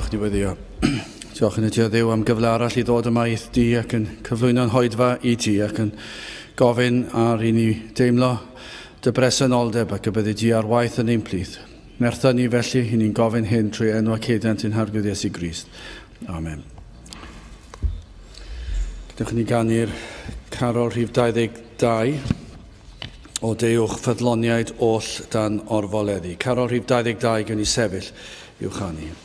Dewch ni weddio. Diolch yn y ti o Dduw am gyfle arall i ddod yma i'th di ac yn cyflwyno'n hoedfa i ti ac yn gofyn ar i ni deimlo dy bresenoldeb ac y byddi di ar waith yn ein plith. Nertha ni felly, i ni'n gofyn hyn trwy enw ac heidiant ein Harglwydd Iesu Grist. Amen. Gadewch i ni ganu'r carol rhif 22 o deuwch ffyddloniaid oll dan orfoleddu. Carol rhif 22 gewn ni sefyll i'w chanu.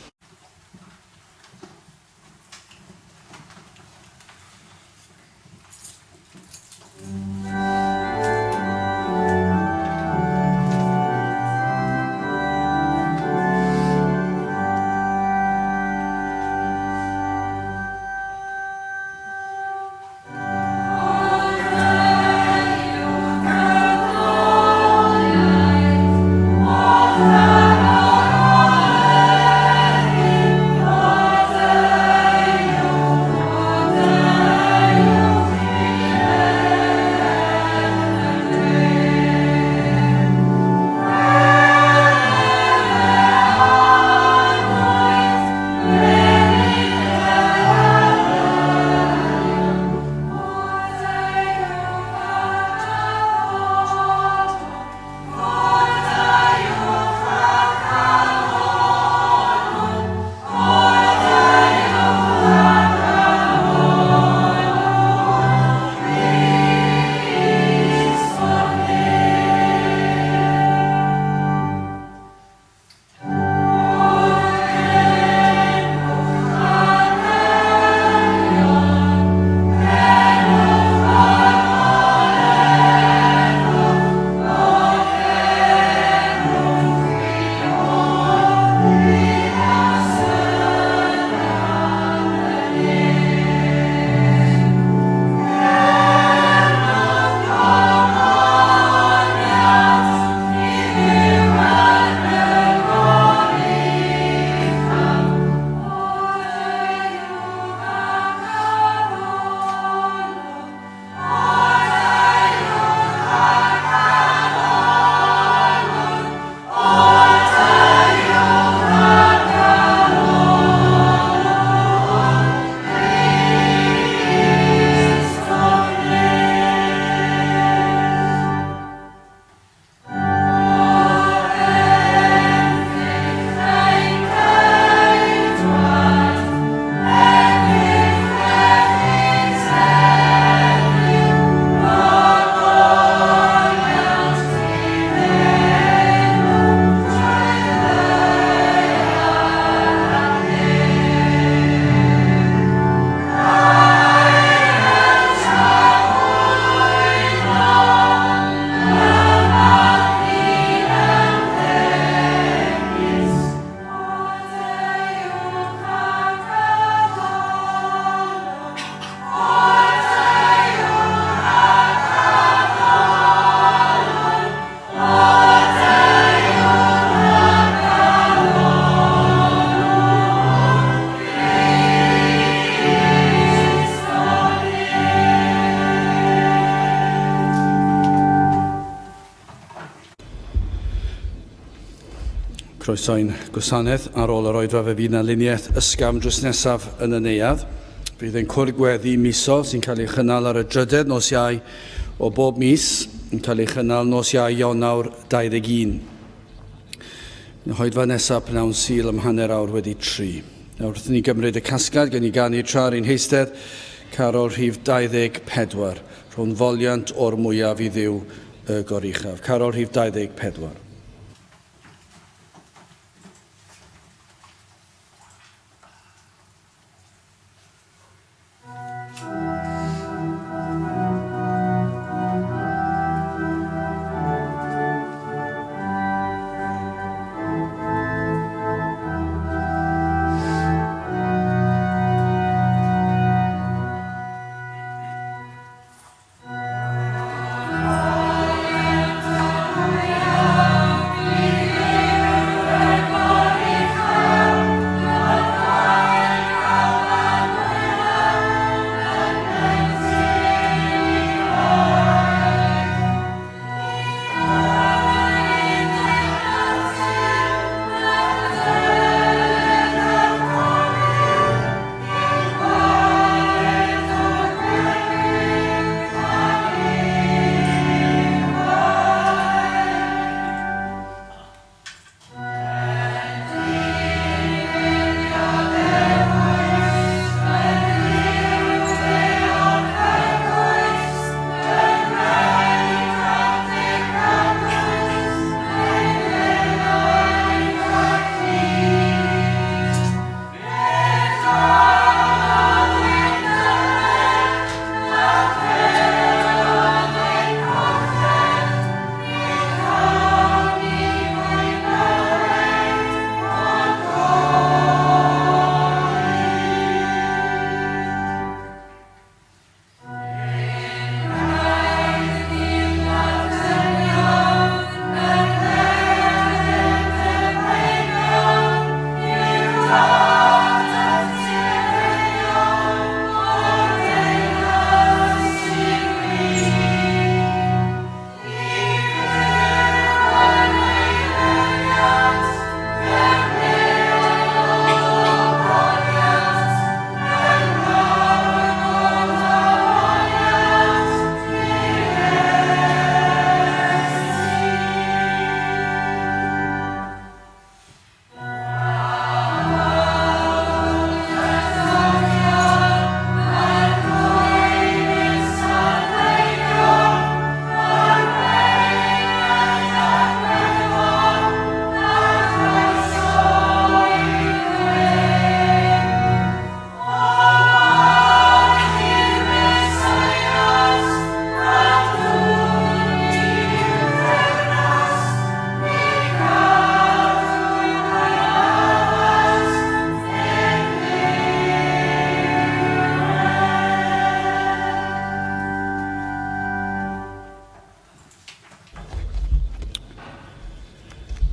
Croeso i'n gwasanaeth. Ar ôl yr oedfa fe fydd 'na luniaeth ysgafn drws nesaf yn y neuadd. Bydd ein cwrdd gweddi misol sy'n cael ei chynnal ar y drydedd nos Iau o bob mis yn cael ei chynnal nos Iau Ionawr 21. Yn hoedfa nesaf pnawn Sul am 3:30. Nawr wrth i ni gymryd y casgliad, gen i ganu tra ar ein heistedd, carol rhif 24, rhwng foliant o'r mwyaf i Dduw y Goruchaf. Carol rhif 24.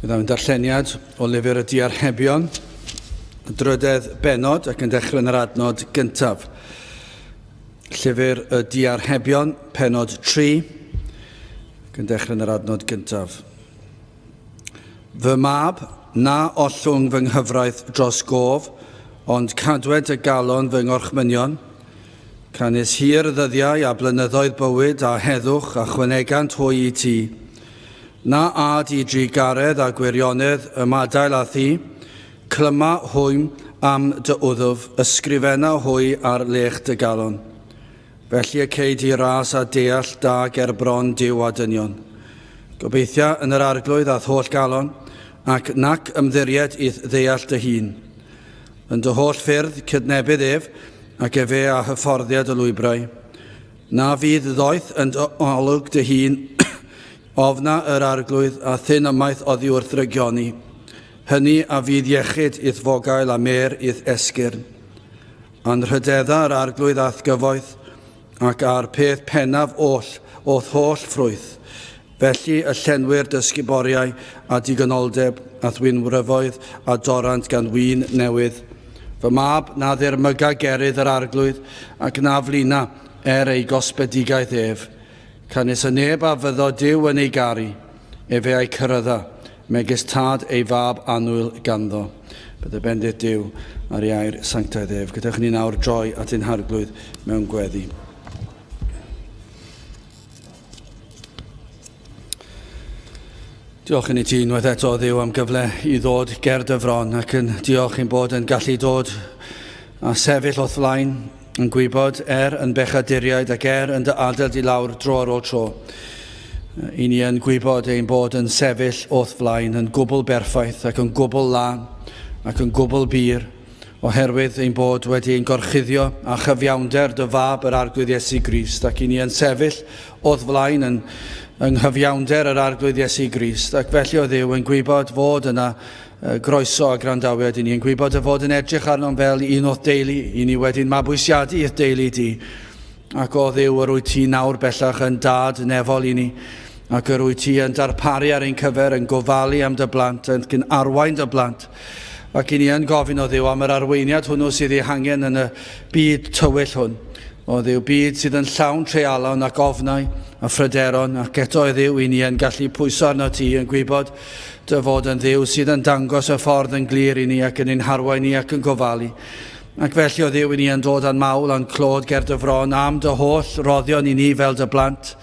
Byddaf yn darlleniad o lyfr y Diarhebion, y drydedd bennod ac yn dechrau yn yr adnod gyntaf. Llyfr y Diarhebion, pennod 3, ac yn dechrau yn yr adnod gyntaf. Fy mab, na ollwng fy nghyfraith dros gof, ond cadwed y galon fy ngorchmynion, Canys hir ddyddiau a blynyddoedd bywyd a heddwch a chwanegant hwy i ti. Na ad i drugaredd a gwirionedd ymadael â thi, clyma hwym am dy wddf, ysgrifenna hwy ar lech dy galon. Felly y cei di ras a deall da ger bron Duw a dynion. Gobeithia yn yr Arglwydd a'th holl galon, ac nac ymddiried i'th ddeall dy hun. Yn dy holl ffyrdd cydnebydd ef, ac efe a hyfforddia dy lwybrau. Na fydd ddoeth yn dy olwg dy hun, ofna yr Arglwydd, a thyn ymaith oddi wrth ddrygioni. Hynny a fydd iechyd i'th fogail a mêr i'th esgyrn. Anrhydedda yr Arglwydd a'th gyfoeth, ac â'r peth pennaf oll o'th holl ffrwyth. Felly y llenwir dy ysguboriau â digonoldeb, a'th winwryfoedd a dorant gan win newydd. Fy mab, na ddirmyga gerydd yr Arglwydd, ac na flina er ei gosbedigaeth ef. Canys y neb a fyddo Duw yn ei garu, efe a'i cyrydda, megis tad ei fab annwyl ganddo. Bydde bendith Duw ar ei air sanctaidd ef. Gadewch i ni nawr droi at ein Harglwydd mewn gweddi. Diolch i ni ti unwaith eto, Dduw, am gyfle i ddod ger dy fron ac yn diolch i'n bod yn gallu dod a sefyll o'th flaen yn gwybod er yn bechaduriaid ac er yn dy adael di lawr dro ar ôl tro. I ni yn gwybod ein bod yn sefyll o'th flaen yn gwbl berffaith ac yn gwbl lân ac yn gwbl bur, oherwydd ein bod wedi ein gorchuddio â chyfiawnder dy Fab yr Arglwydd Iesu Grist, ac i ni yn sefyll o'th flaen yn, yng nghyfiawnder yr Arglwydd Iesu Grist, ac felly o Dduw yn gwybod fod yna groeso a grandawiad i ni, yn gwybod dy fod yn edrych arnom fel un o'th deulu, i ni wedi'n mabwysiadu i'th deulu di, ac o Dduw yr wyt ti nawr bellach yn dad nefol i ni, ac yr wyt ti yn darparu ar ein cyfer, yn gofalu am dy blant, yn arwain dy blant, ac i ni yn gofyn o Dduw am yr arweiniad hwnnw sydd ei hangen yn y byd tywyll hwn. O Dduw, byd sydd yn llawn treialon ac ofnau a phryderon, ac eto o Dduw, i ni yn gallu pwyso arno ti, yn gwybod dy fod yn Dduw sydd yn dangos y ffordd yn glir i ni ac yn ein harwain ni ac yn gofalu. Ac felly, o Dduw, i ni yn dod â'n mawl a'n clod ger dy fron am dy holl roddion i ni fel dy blant,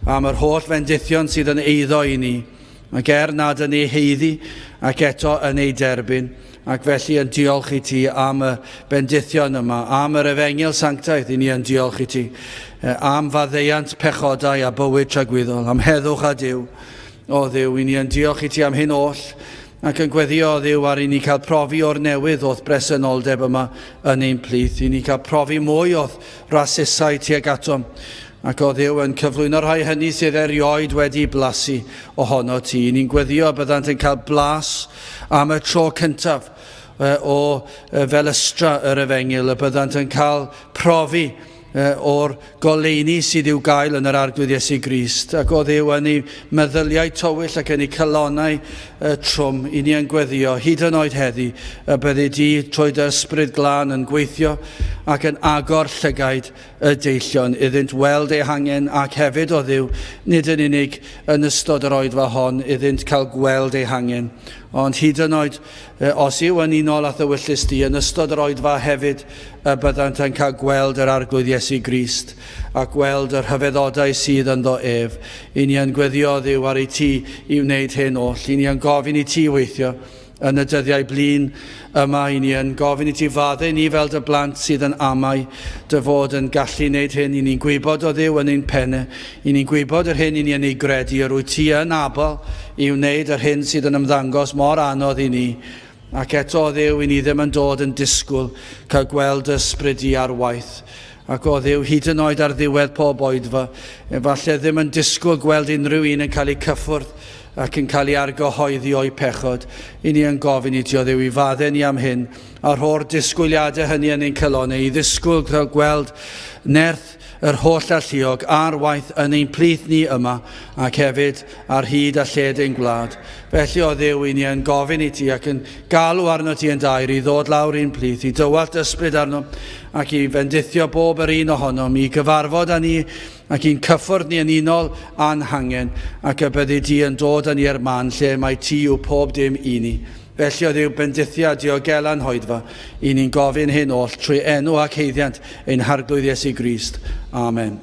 am yr holl fendithion sydd yn eiddo i ni, ac er nad yn ei haeddu ac eto yn ei derbyn, ac felly yn diolch i ti am y bendithion yma, am yr efengyl sanctaidd, i ni yn diolch i ti, am faddeuant pechodau a bywyd tragwyddol, am heddwch a Duw. O Dduw, i ni yn diolch i ti am hyn oll, ac yn gweddio, o Dduw, ar i ni cael profi o'r newydd o'th bresenoldeb yma yn ein plith, i ni cael profi mwy o'th rasusau tuag atom, ac o Dduw yn cyflwyno'r rhai hynny sydd erioed wedi blasu ohono ti. I ni'n gweddio y byddant yn cael blas am y tro cyntaf o felystra yr efengyl, y byddant yn cael profi o'r goleuni sydd i'w gael yn yr Arglwydd Iesu Grist, ac o Dduw yn ei meddyliau tywyll ac yn ei calonnau trwm, i ni yn gweddio, hyd yn oed heddi, y byddi di trwy dy ysbryd glân yn gweithio ac yn agor llygaid y deillion iddynt weld eu hangen ac hefyd o Dduw, nid yn unig yn ystod yr oedfa hon iddynt cael gweld eu hangen, ond hyd yn oed os yw yn unol â'th ewyllys di, yn ystod yr oedfa hefyd y byddant yn cael gweld yr Arglwydd Iesu Grist a gweld y rhyfeddodau sydd ynddo ef. I ni yn gweddio, Dduw, ar i ti i wneud hyn oll. I ni yn gofyn i ti weithio yn y dyddiau blin yma. I ni yn gofyn i ti faddau ni fel dy blant sydd yn amau dy fod yn gallu wneud hyn. I ni'n gwybod o Dduw yn ein penne. I ni'n gwybod yr hyn i ni yn ei gredu, yr wyt ti yn abl i wneud yr hyn sydd yn ymddangos mor anodd i ni. Ac eto, o Dduw, i ni ddim yn dod yn disgwyl cael gweld dy ysbryd di ar waith. Ac o Dduw, hyd yn oed ar ddiwedd pob oedfa, efallai ddim yn disgwyl gweld unrhyw un yn cael eu cyffwrdd ac yn cael ei argyhoeddi o'u pechod. I ni yn gofyn i ti, o Dduw, i faddau ni am hyn, a rho'r disgwyliadau hynny yn ein calonnau, i ddisgwyl cael gweld nerth yr holl alluog ar waith yn ein plith ni yma ac hefyd ar hyd a lled ein gwlad. Felly, o Dduw, i ni yn gofyn i ti ac yn galw arno ti yn daer i ddod lawr i'n plith, i dywallt ysbryd arno ac i fendithio bob yr un ohonom, i gyfarfod â ni ac i'n cyffwrdd ni yn unol â'n hangen, ac y byddi di yn dod â ni i'r man lle mai ti yw pob dim i ni. Felly, o Dduw, bendithia a diogela'n hoedfa, i ni'n gofyn hyn oll trwy enw ac haeddiant ein Harglwydd Iesu Grist. Amen.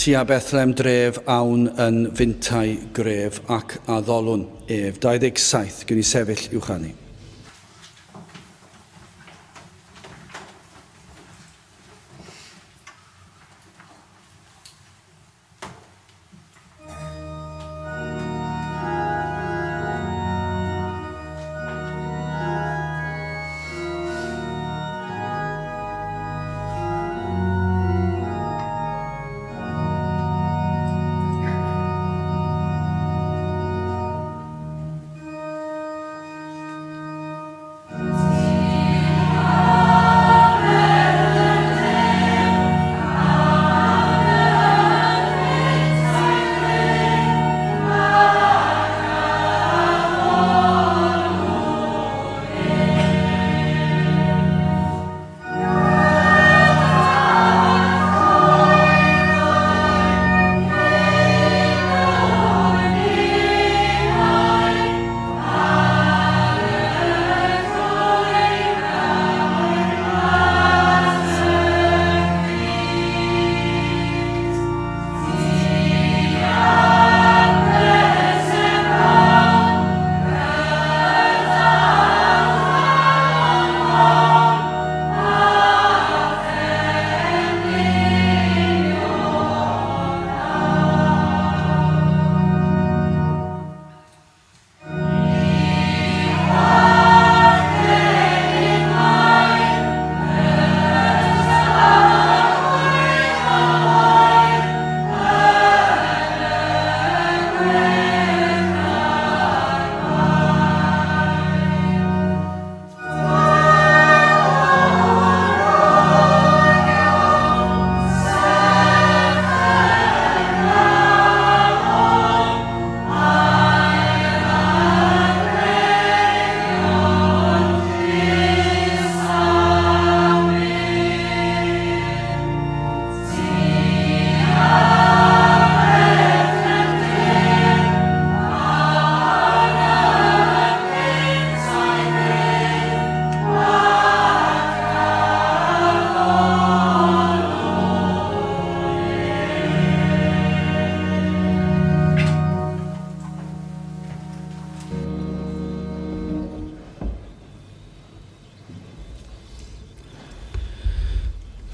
Tua Bethlehem dref awn yn fintai gref ac addolwn ef. 27, gwn i sefyll i'w chanu.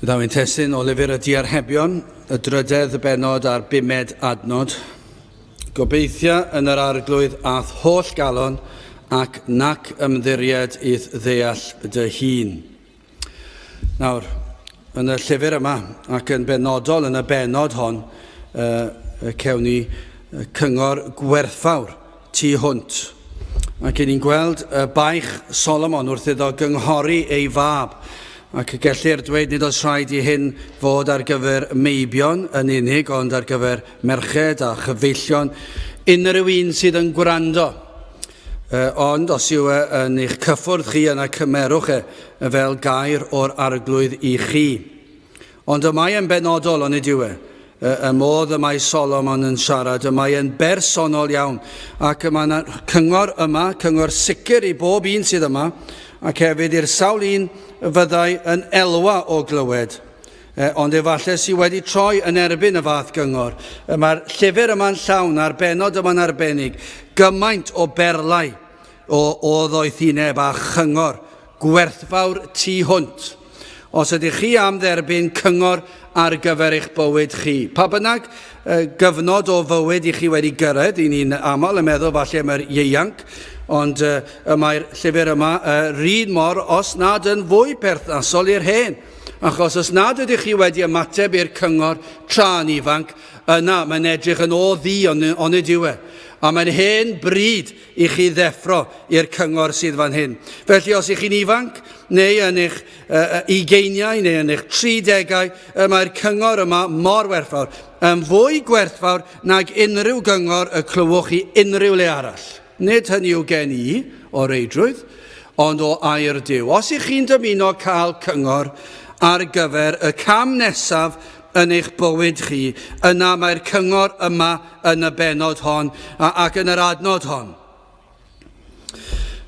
Ddaw ein testun o lyfr y Diarhebion, y drydedd bennod a'r bumed adnod. Gobeithia yn yr arglwydd a'th holl galon ac nac ymddiried i'th ddeall dy hun. Nawr, yn y llyfr yma, ac yn benodol yn y bennod hon, uh, cewn ni cyngor gwerthfawr tu hwnt. Ac i ni'n gweld y baich Solomon wrth iddo gynghori ei fab, ac y gellir dweud nid oes rhaid i hyn fod ar gyfer meibion yn unig, ond ar gyfer merched a chyfeillion, unrhyw un sydd yn gwrando. Ond os yw e yn eich cyffwrdd chi, yna cymerwch e fel gair o'r arglwydd i chi. Ond y mae e'n benodol, onid yw e? Y, y modd y mae Solomon yn siarad, y mae e'n bersonol iawn. Ac y mae yna cyngor yma, cyngor sicr i bob un sydd yma, ac hefyd i'r sawl un fyddai yn elwa o glywed. E, ond efallai sydd wedi troi yn erbyn y fath gyngor. Y mae'r llyfr yma'n llawn, a'r benod yma'n arbennig, gymaint o berlau o, o ddoethineb a chyngor gwerthfawr tu hwnt. Os ydych chi am dderbyn cyngor ar gyfer eich bywyd chi, pa bynnag gyfnod o fywyd i chi wedi gyrraedd, i ni'n aml yn meddwl falle am yr ieuanc, ond y mae'r llyfr yma run mor, os nad yn fwy perthnasol i'r hen. Achos os nad ydych chi wedi ymateb i'r cyngor tra yn ifanc, yna mae'n edrych yn o ddu, onid yw e? A mae'n hen bryd i chi ddeffro i'r cyngor sydd fan hyn. Felly os ych chi'n ifanc, neu yn eich uh, ugeiniau, neu yn eich tridegau, y mae'r cyngor yma mor werthfawr, yn fwy gwerthfawr nag unrhyw gyngor y clywch chi unrhyw le arall. Nid hynny yw gen i, o reidrwydd, ond o air Duw. Os ych chi'n dymuno cael cyngor ar gyfer y cam nesaf yn eich bywyd chi, yna mae'r cyngor yma yn y bennod hon ac yn yr adnod hon.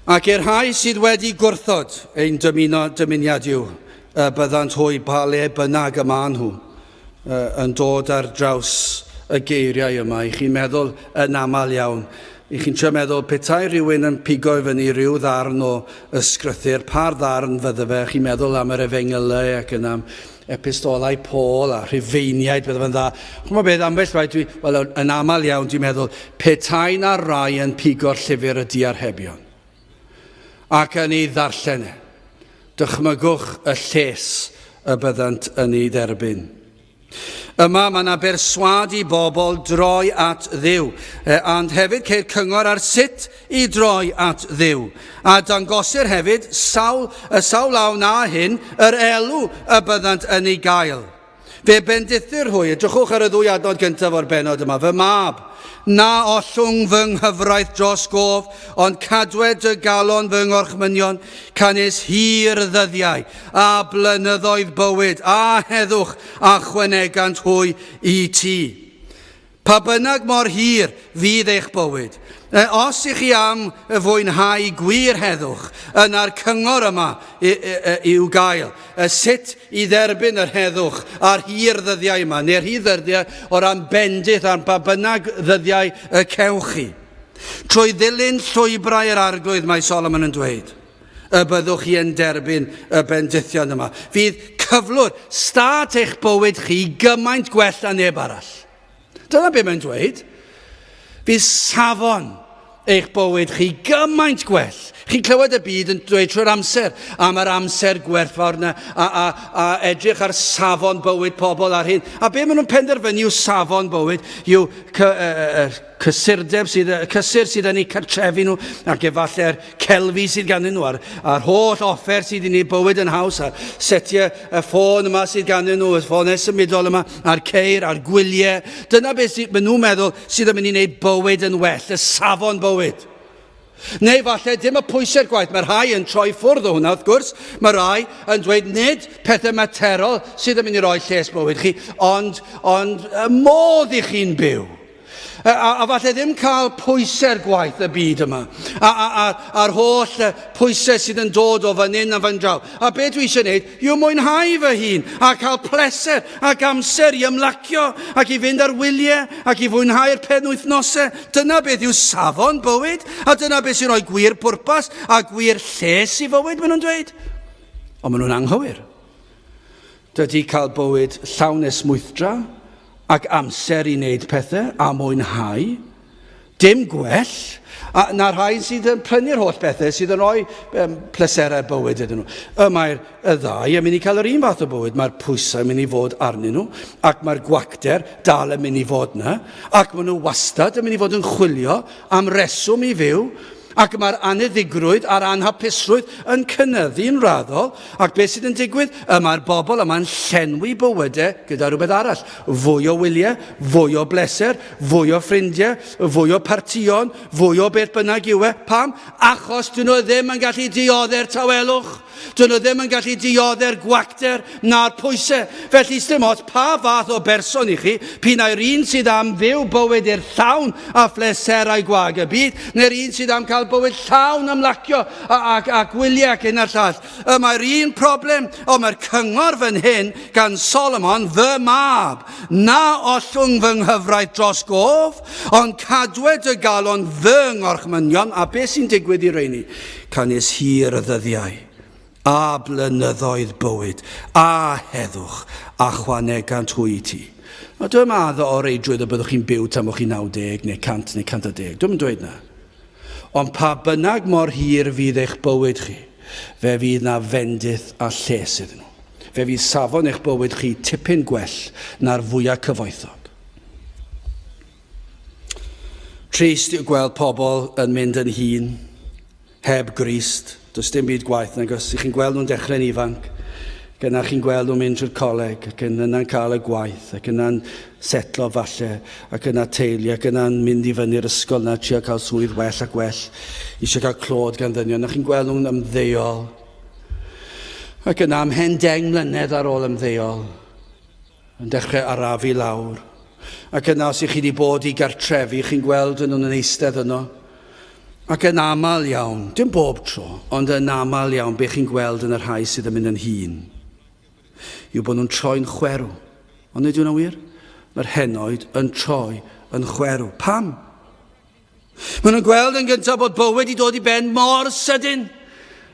Ac i'r rhai sydd wedi gwrthod ein dymuno dymuniad yw y byddant hwy pa le bynnag y maen nhw yn dod ar draws y geiriau yma. I chi'n meddwl yn aml iawn. I chi'n trio meddwl petai rhywun yn pigo i fyny rhyw ddarn o ysgrythur, pa'r ddarn fydde fe? Chi'n meddwl am yr efengylau ac yn am epistolau Paul a Rhufeiniaid, bydde fe'n dda. Ch'mod beth, ambell waith dwi, wel, yn aml iawn dwi'n meddwl, petai na rai yn pigo'r llyfr y diarhebion ac yn ei ddarllen e, dychmygwch y lles y byddant yn ei dderbyn. Yma mae yna berswâd i bobl droi at Dduw, e, ond hefyd ceir cyngor ar sut i droi at Dduw. A dangosir hefyd sawl, y sawl a wna hyn, yr elw y byddant yn ei gael. Fe bendithir hwy, edrychwch ar y ddwy adnod gyntaf o'r bennod yma, fy mab, na ollwng fy nghyfraith dros gof, ond cadwed dy galon fy ngorchmynion, canys hir ddyddiau a blynyddoedd bywyd a heddwch a chwanegant hwy i ti. Pa bynnag mor hir fydd eich bywyd, os ych chi am fwynhau gwir heddwch, yna'r cyngor yma i'w gael, sut i dderbyn yr heddwch a'r hir ddyddiau yma, neu'r hir ddyddiau o ran bendith ar ba bynnag ddyddiau y cewch chi. Trwy ddilyn llwybrau yr arglwydd, mae Solomon yn dweud, y byddwch chi yn derbyn y bendithion yma. Fydd cyflwr, stad eich bywyd chi gymaint gwell na neb arall. Dyna be mae'n dweud. Fydd safon eich bywyd chi gymaint gwell. Chi'n clywed y byd yn dweud trwy'r amser am yr amser gwerthfawr yna a, a, a edrych ar safon bywyd pobl ar hyn. A be maen nhw'n penderfynu yw safon bywyd yw cy, uh, cysurdeb sydd, cysur sydd yn eu cartrefi nhw, ac efallai'r celfi sydd ganddyn nhw, a'r, a'r holl offer sydd yn eu bywyd yn haws, a'r setiau y ffôn yma sydd ganddyn nhw, y ffonau symudol yma, a'r ceir, a'r gwyliau. Dyna beth sydd, maen nhw'n meddwl sydd yn mynd i wneud bywyd yn well, y safon bywyd. Neu falle dim y pwysau'r gwaith. Mae rhai yn troi ffwrdd o hwnna, wrth gwrs. Mae rhai yn dweud nid pethau materol sydd yn mynd i roi lles bywyd chi, ond, ond y modd i chi'n byw. A, a, a falle ddim cael pwysau'r gwaith y byd yma, a, a, a, a'r holl pwysau sydd yn dod o fan hyn a fan draw. A be dwi eisiau gwneud yw mwynhau fy hun, a cael pleser ac amser i ymlacio, ac i fynd ar wyliau, ac i fwynhau'r penwythnosau. Dyna beth yw safon bywyd, a dyna beth sy'n rhoi gwir pwrpas a gwir lles i fywyd, maen nhw'n dweud. Ond maen nhw'n anghywir. Dydy cael bywyd llawn esmwythdra ac amser i wneud pethau a mwynhau, dim gwell a, na rhai sydd yn prynu'r holl bethau sydd yn rhoi um, pleserau bywyd iddyn nhw. Y mae'r y ddau yn mynd i cael yr un fath o bywyd. Mae'r pwysau yn mynd i fod arnyn nhw, ac mae'r gwacter dal yn mynd i fod yna, ac maen nhw wastad yn mynd i fod yn chwilio am reswm i fyw, Ac mae'r anniddigrwydd a'r anhapusrwydd yn cynyddu'n raddol, ac beth sydd yn digwydd? Y mae'r bobl yma'n llenwi bywydau gyda rhywbeth arall. Fwy o wyliau, fwy o bleser, fwy o ffrindiau, fwy o partïon, fwy o beth bynnag yw e. Pam? Achos dyn nhw ddim yn gallu diodde'r tawelwch. Dyn nhw ddim yn gallu diodde'r gwacter na'r pwysau. Felly, sdim ots pa fath o berson i chi, p'un ai'r un sydd am fyw bywyd i'r llawn a phleserau gwag y byd, neu'r un sydd am cael bywyd llawn ymlacio a, a, a gwyliau ac hyn a'r llall. Y mae'r un problem, o mae'r cyngor fan hyn gan Solomon, fy mab, na ollwng fy nghyfraith dros gof, ond cadwed y galon fy ngorchmynion, a beth sy'n digwydd i reini? Canys hir y ddyddiau, a blynyddoedd bywyd, a heddwch, a chwanegant hwy i ti. Nawr, dwi'm addo o reidrwydd y byddwch chi'n byw tan bod chi'n 90 neu 100 neu 110. Dwi'm yn dweud na. Ond pa bynnag mor hir fydd eich bywyd chi, fe fydd na fendith a lles iddyn nhw. Fe fydd safon eich bywyd chi tipyn gwell na'r fwyaf cyfoethog. Trist yw gweld pobl yn mynd yn hŷn, heb Grist. Does dim byd gwaeth nag os ych chi'n gweld nhw'n dechrau'n ifanc, ac yna chi'n gweld nhw'n mynd trwy'r coleg, ac yna'n cael y gwaith, ac yna'n setlo falle, ac yna teulu, ac yna'n mynd i fyny'r ysgol yna, trio cael swydd well ac well, eisiau cael clod gan ddynion, a chi'n gweld nhw'n ymddeol. Ac yna ymhen 10 mlynedd ar ôl ymddeol, yn dechrau arafu lawr. Ac yna, os ych chi wedi bod i gartrefi, chi'n gweld yn nhw'n eistedd yno. Ac yn aml iawn, dim bob tro, ond yn aml iawn, be chi'n gweld yn y rhai sydd yn mynd yn hŷn, yw bod nhw'n troi'n chwerw. Ond nid yw'n wir? Mae'r henoed yn troi yn chwerw. Pam? Maen nhw'n gweld yn gyntaf bod bywyd wedi dod i ben mor sydyn.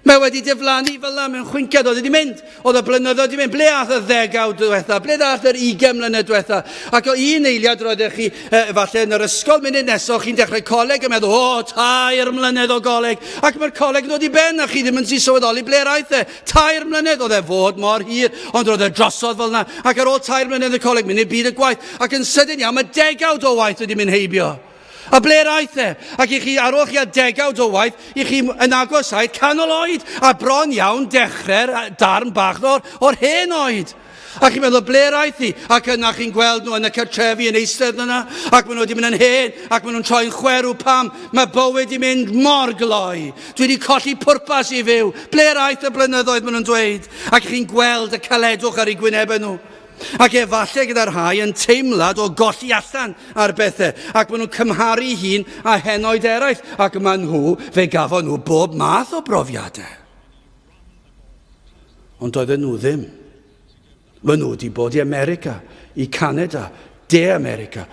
Mae wedi diflannu fel yna mewn chwinciad, oedd wedi mynd. Oedd y blynyddoedd wedi mynd. Ble ath y ddegawd diwetha? Ble ddath yr ugain mlynedd diwetha? Ac o un eiliad roeddech chi, e, falle yn yr ysgol munud nesaf, chi'n dechrau coleg yn meddwl, o, 3 mlynedd o goleg. Ac mae'r coleg yn dod i ben a chi ddim yn si sylweddoli ble aeth e. 3 mlynedd, oedd e fod mor hir, ond roedd e drosodd fel yna. Ac ar ôl 3 mlynedd y coleg, mynd i'r byd y gwaith. Ac yn sydyn iawn, mae degawd o waith wedi mynd heibio. A ble'r aeth e? Ac i chi, ar ôl chi a degawd o waith, i chi yn agos aeth canol oed, a bron iawn dechrau'r darn bach o'r, or hen oed. A chi'n meddwl, ble'r aeth hi? Ac yna chi'n gweld nhw yn y cartrefi yn eistedd yna, ac maen nhw wedi mynd yn hen, ac maen nhw'n troi'n chwerw pam mae bywyd i mynd mor gloi. Dwi wedi colli pwrpas i fyw. Ble'r aeth y blynyddoedd, maen nhw'n dweud. Ac chi'n gweld y caledwch ar eu gwynebau nhw. Ac efallai gyda rhai yn teimlad o golli allan ar bethau, ac maen nhw'n cymharu hun â henoed eraill, ac maen nhw, fe gafon nhw bob math o brofiadau. Ond doedden nhw ddim. Maen nhw wedi bod i America, i Canada, De America,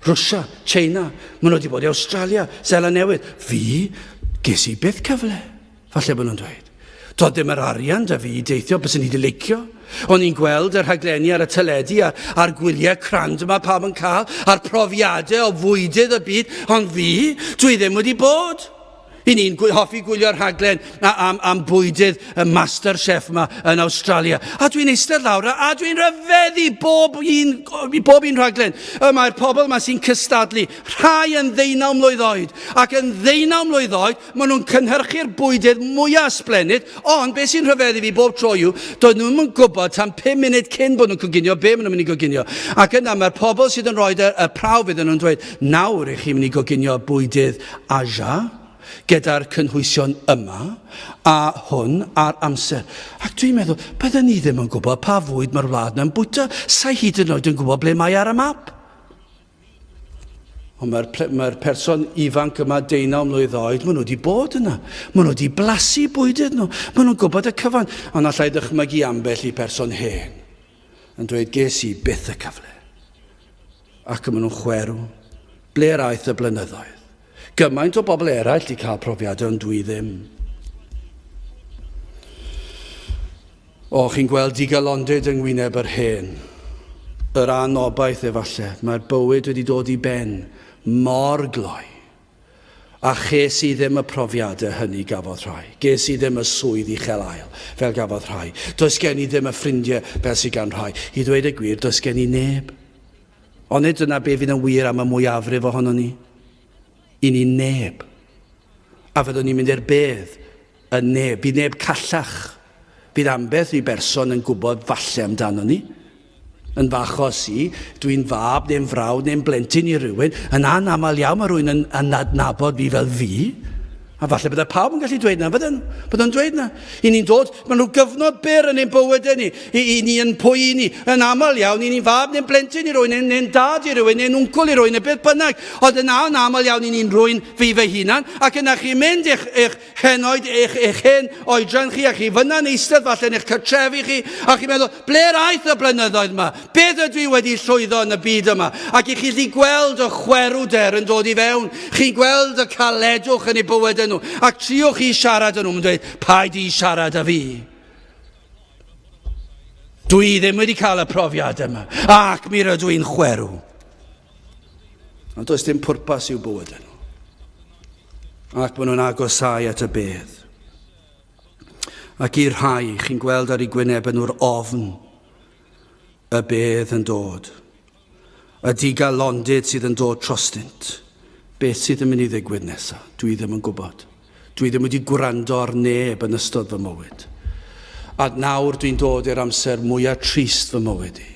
Rwsia, China, maen nhw wedi bod i Australia, Seland Newydd. Fi, ges i byth cyfle. Falle bod nhw'n dweud. Doedd dim yr arian da fi i deithio, byswn i wedi licio. O'n i'n gweld y rhaglenni ar y teledu a'r, a'r gwyliau crand yma pawb yn cael, a'r profiadau o fwydydd y byd, ond fi, dwi ddim wedi bod. I ni'n hoffi gwylio'r rhaglen am, am bwydydd y Master Chef yma yn Awstralia. A dwi'n eistedd lawr a, a dwi'n rhyfeddu bob un, bob un rhaglen. Y mae'r pobl yma sy'n cystadlu, rhai yn ddeunaw mlwydd oed, ac yn ddeunaw mlwydd oed, Maen nhw'n cynhyrchu'r bwydydd mwyaf ysblennydd, ond beth sy'n rhyfeddu fi bob tro yw, doedd nhw ddim yn gwybod tan 5 munud cyn bod nhw'n coginio be maen nhw'n mynd i goginio. Ac yna mae'r pobl sydd yn rhoi y, y prawf iddyn nhw'n dweud, nawr i chi'n mynd i goginio bwydydd Asia gyda'r cynhwysion yma a hwn a'r amser. Ac dwi'n meddwl, bydden ni ddim yn gwybod pa fwyd mae'r wlad yna'n bwyta. Sa'i hyd yn oed yn gwybod ble mae ar y map. Ond mae'r mae person ifanc yma, deunaw mlwydd oed, maen nhw wedi bod yna. Maen nhw wedi blasu bwydydd nhw. Maen nhw'n gwybod y cyfan. Ond allai ddychmygu ambell i person hen yn dweud, ges i byth y cyfle. Ac maen nhw'n chwerw. Ble'r aeth y blynyddoedd? Gymaint o bobl eraill wedi cael profiadau, ond dwi ddim. O, chi'n gweld digalondid yng ngwyneb yr hen. Yr anobaith efallai. Mae'r bywyd wedi dod i ben mor gloi. A ches i ddim y profiadau hynny gafodd rhai. Ges i ddim y swydd uchel ael fel gafodd rhai. Does gen i ddim y ffrindiau fel sydd gan rhai. I ddweud y gwir, does gen i neb. Ond nid dyna be fydd yn wir am y mwyafrif ohonon ni. I ni neb. A fyddwn ni'n mynd i'r bedd yn neb. Bydd neb callach. Bydd ambell i berson yn gwybod falle amdano ni. Yn fy achos i, dwi'n fab neu'n frawd neu'n blentyn i rywun, yn anaml iawn mae rhywun yn, yn adnabod fi fel fi. A falle bydde pawb yn gallu dweud na, bydden, bydden nhw'n dweud na. I ni'n dod, maen nhw gyfnod byr yn ein bywydau ni, i, i ni yn pwy i ni. Yn aml iawn, i ni'n fab neu'n blentyn i rywun, neu'n neu dad i rywun, neu'n wncwl i rywun, neu beth bynnag. Ond yn anaml iawn, i ni'n rwy'n fi fy hunan, ac yna chi'n mynd i'ch, eich henoed, eich, eich hen oedran chi, a chi fyna'n eistedd falle yn eich cartrefi chi, a chi'n meddwl, ble'r aeth y blynyddoedd yma? Beth ydw i wedi llwyddo yn y byd yma? Ac i chi allu gweld y chwerwder yn dod i fewn, chi'n gweld y caledwch yn eu bywydau nhw, ac triwch chi siarad â nhw, mae'n dweud, paid i siarad â fi. Dwi ddim wedi cael y profiad yma, ac mi rydw i'n chwerw. Ond does dim pwrpas i'w bywydau nhw. Ac maen nhw'n agosáu at y bedd. Ac i'r rhai chi'n gweld ar eu gwynebau nhw'r ofn y bedd yn dod. Y digalondid sydd yn dod trostynt. Beth sydd yn mynd i ddigwydd nesaf? Dwi ddim yn gwybod. Dwi ddim wedi gwrando ar neb yn ystod fy mywyd. A nawr dwi'n dod i'r amser mwyaf trist fy mywyd i,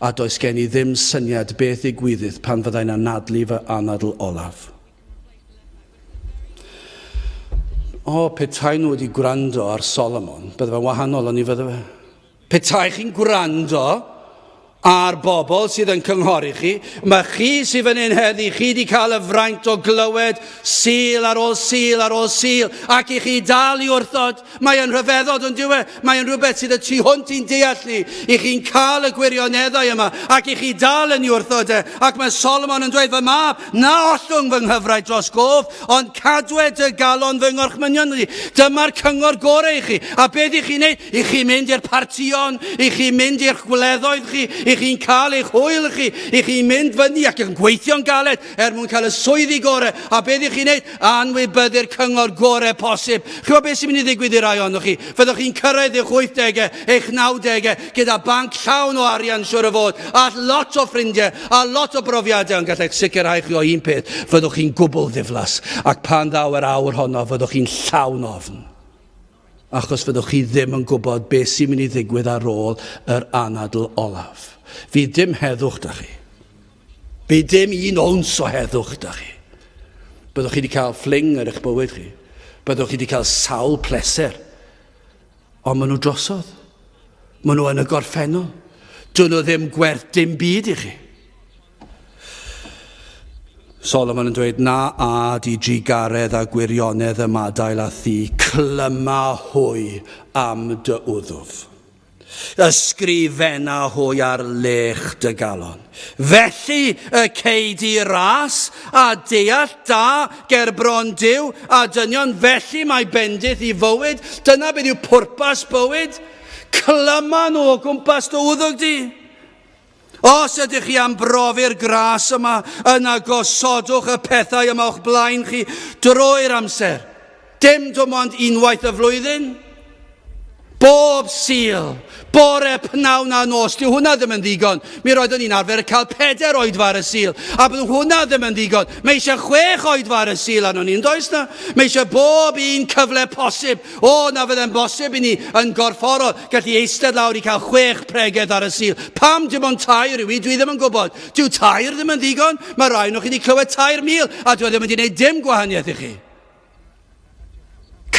a does gen i ddim syniad beth ddigwyddith pan fyddai'n anadlu fy anadl olaf. O, petai nhw wedi gwrando ar Solomon, bydde fe'n wahanol, ond ni fydde fe. Petai chi'n gwrando ar bobl sydd yn cynghori chi, mae chi sydd fan hyn heddi, chi wedi cael y fraint o glywed Sul ar ôl Sul ar ôl Sul, ac i chi dal i wrthod. Mae yn rhyfeddod yn dyw e, mae yn rhywbeth sydd y tu hwnt i'n deall ni, i chi'n cael y gwirioneddau yma, ac i chi dal yn ei wrthod e. Ac mae Solomon yn dweud, fy mab, na ollwng fy nghyfraith dros gof, ond cadwed y galon fy ngorchmynion i. Dyma'r cyngor gorau i chi. A beth i chi'n neud? I chi'n mynd i'r partïon, i chi'n mynd i'ch gwleddoedd chi, i chi'n cael eich hwyl chi, i chi'n mynd fyny ac yn gweithio'n galed er mwyn cael y swyddi gore. A beth i chi'n neud? Anwybyddu'r cyngor gore posib. Chi'n gwybod beth sy'n mynd i ddigwydd i rai ohonoch chi? Fyddwch chi'n cyrraedd eich 80au, eich 90au, gyda banc llawn o arian siwr o fod, a lot o ffrindiau, a lot o brofiadau, ond gallai sicrhau chi o un peth, fyddwch chi'n gwbl ddiflas, ac pan ddaw yr awr honno, fyddwch chi'n llawn ofn. Achos fyddwch chi ddim yn gwybod beth sy'n mynd i ddigwydd ar ôl yr anadl olaf. Fydd dim heddwch da chi. Fydd dim un owns o heddwch da chi. Byddwch chi wedi cael ffling ar eich bywyd chi. Byddwch chi wedi cael sawl pleser. Ond maen nhw drosodd. Maen nhw yn y gorffennol. Dyn nhw ddim gwerth dim byd i chi. Solomon yn dweud, Na ad i drugaredd a gwirionedd ymadael â thi, clyma hwy am dy wddf. Ysgrifenna hwy ar lech dy galon. Felly y cei di ras a deall da ger bron Duw a dynion, felly mae bendith i fywyd. Dyna beth yw pwrpas bywyd. Clyma nhw o gwmpas dy wddwg di. Os ydych chi am brofi'r gras yma, yna gosodwch y pethau yma o'ch blaen chi drwy'r amser. Dim dim ond unwaith y flwyddyn. Bob Sul, bore, pnawn a nos, dyw hwnna ddim yn ddigon. Mi roeddwn i'n arfer cael peder oedfa ar y Sul, a bydd hwnna ddim yn ddigon. Mae eisiau chwech oedfa ar y Sul arnon ni, yn does na? Mae eisiau bob un cyfle posib. O, na fydde'n bosib i ni yn gorfforol gallu eistedd lawr i cael chwech pregeth ar y Sul. Pam dim ond tair yw i? Dwi ddim yn gwybod. Dyw tair ddim yn ddigon. Mae rai nhw chi wedi clywed 3,000 a dwi e ddim wedi gwneud dim gwahaniaeth i chi.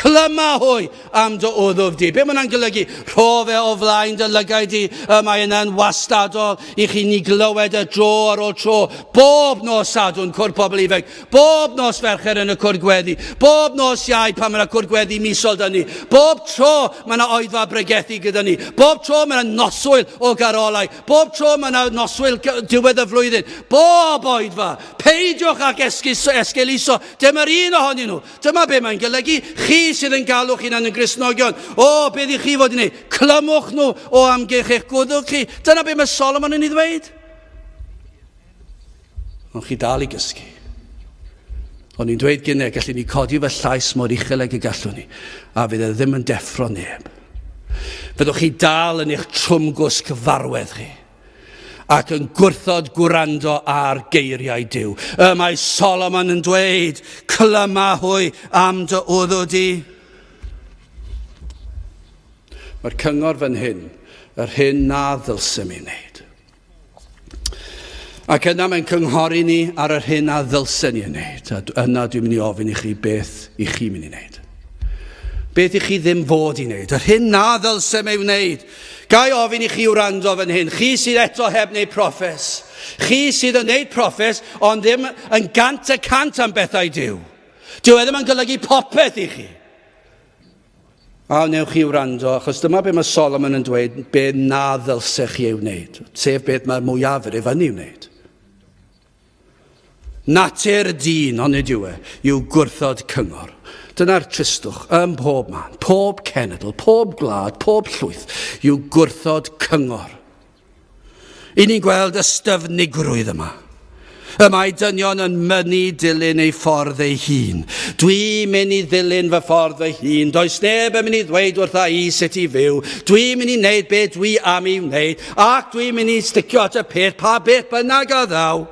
Clyma hwy am dy wddf di. Be mae hwnna'n golygu? Rho fe o flaen dy lygaid di. Y mae yna'n wastadol i chi ni glywed y dro ar ôl tro. Bob nos Sadwrn, cwrdd pobl ifanc. Bob nos Fercher yn y cwrdd gweddi, bob nos Iau pan mae yna cwrdd gweddi misol 'da ni, bob tro mae yna oedfa bregethu gyda ni, bob tro mae yna noswyl o garolau, bob tro mae yna noswyl diwedd y flwyddyn, bob oedfa, peidiwch ag esgus, esgeuluso, dim yr un ohonyn nhw. Dyma be mae'n golygu, chi sydd yn galw'ch hunan yn Gristnogion, o, beth i chi fod i wneud? Clymwch nhw o amgylch eich gwddwg chi. Dyna beth mae Solomon yn ei ddweud. Ond chi dal i gysgu. O'n i'n dweud gynnau, gallwn ni codi fy llais mor uchel ag y gallwn ni, a fydd e ddim yn deffro neb. Fyddwch chi dal yn eich trwmgwsg farwedd chi, ac yn gwrthod gwrando ar geiriau Duw. Y mae Solomon yn dweud, clyma hwy am dy wddw di. Mae'r cyngor fan hyn, yr hyn na ddylsem ei wneud. Ac yna mae'n cynghori ni ar yr hyn a ddylsen ni ei wneud. A yna dwi'n mynd i ofyn i chi beth i chi mynd i wneud. Beth i chi ddim fod i wneud. Yr hyn na ddylsem ei wneud. Ga i ofyn i chi wrando fan hyn. Chi sydd eto heb wneud proffes. Chi sydd yn wneud proffes, ond ddim yn 100% am bethau Duw. Dyw e ddim yn golygu popeth i chi. A wnewch chi wrando, achos dyma be mae Solomon yn dweud, be na ddylsech chi ei wneud, sef beth mae'r mwyafrif yn ei wneud. Natur dyn, onid yw e, yw gwrthod cyngor. Dyna'r tristwch ym mhob man, pob cenedl, pob gwlad, pob llwyth, yw gwrthod cyngor. I ni'n gweld y styfnigrwydd yma. Y mae dynion yn mynnu dilyn ei ffordd ei hun. Dwi'n mynd i ddilyn fy ffordd fy hun. Does neb yn mynd i ddweud wrtha i sut i fyw. Dwi'n mynd i wneud beth dwi am ei wneud, ac dwi'n mynd i sticio at y peth pa beth bynnag a ddaw.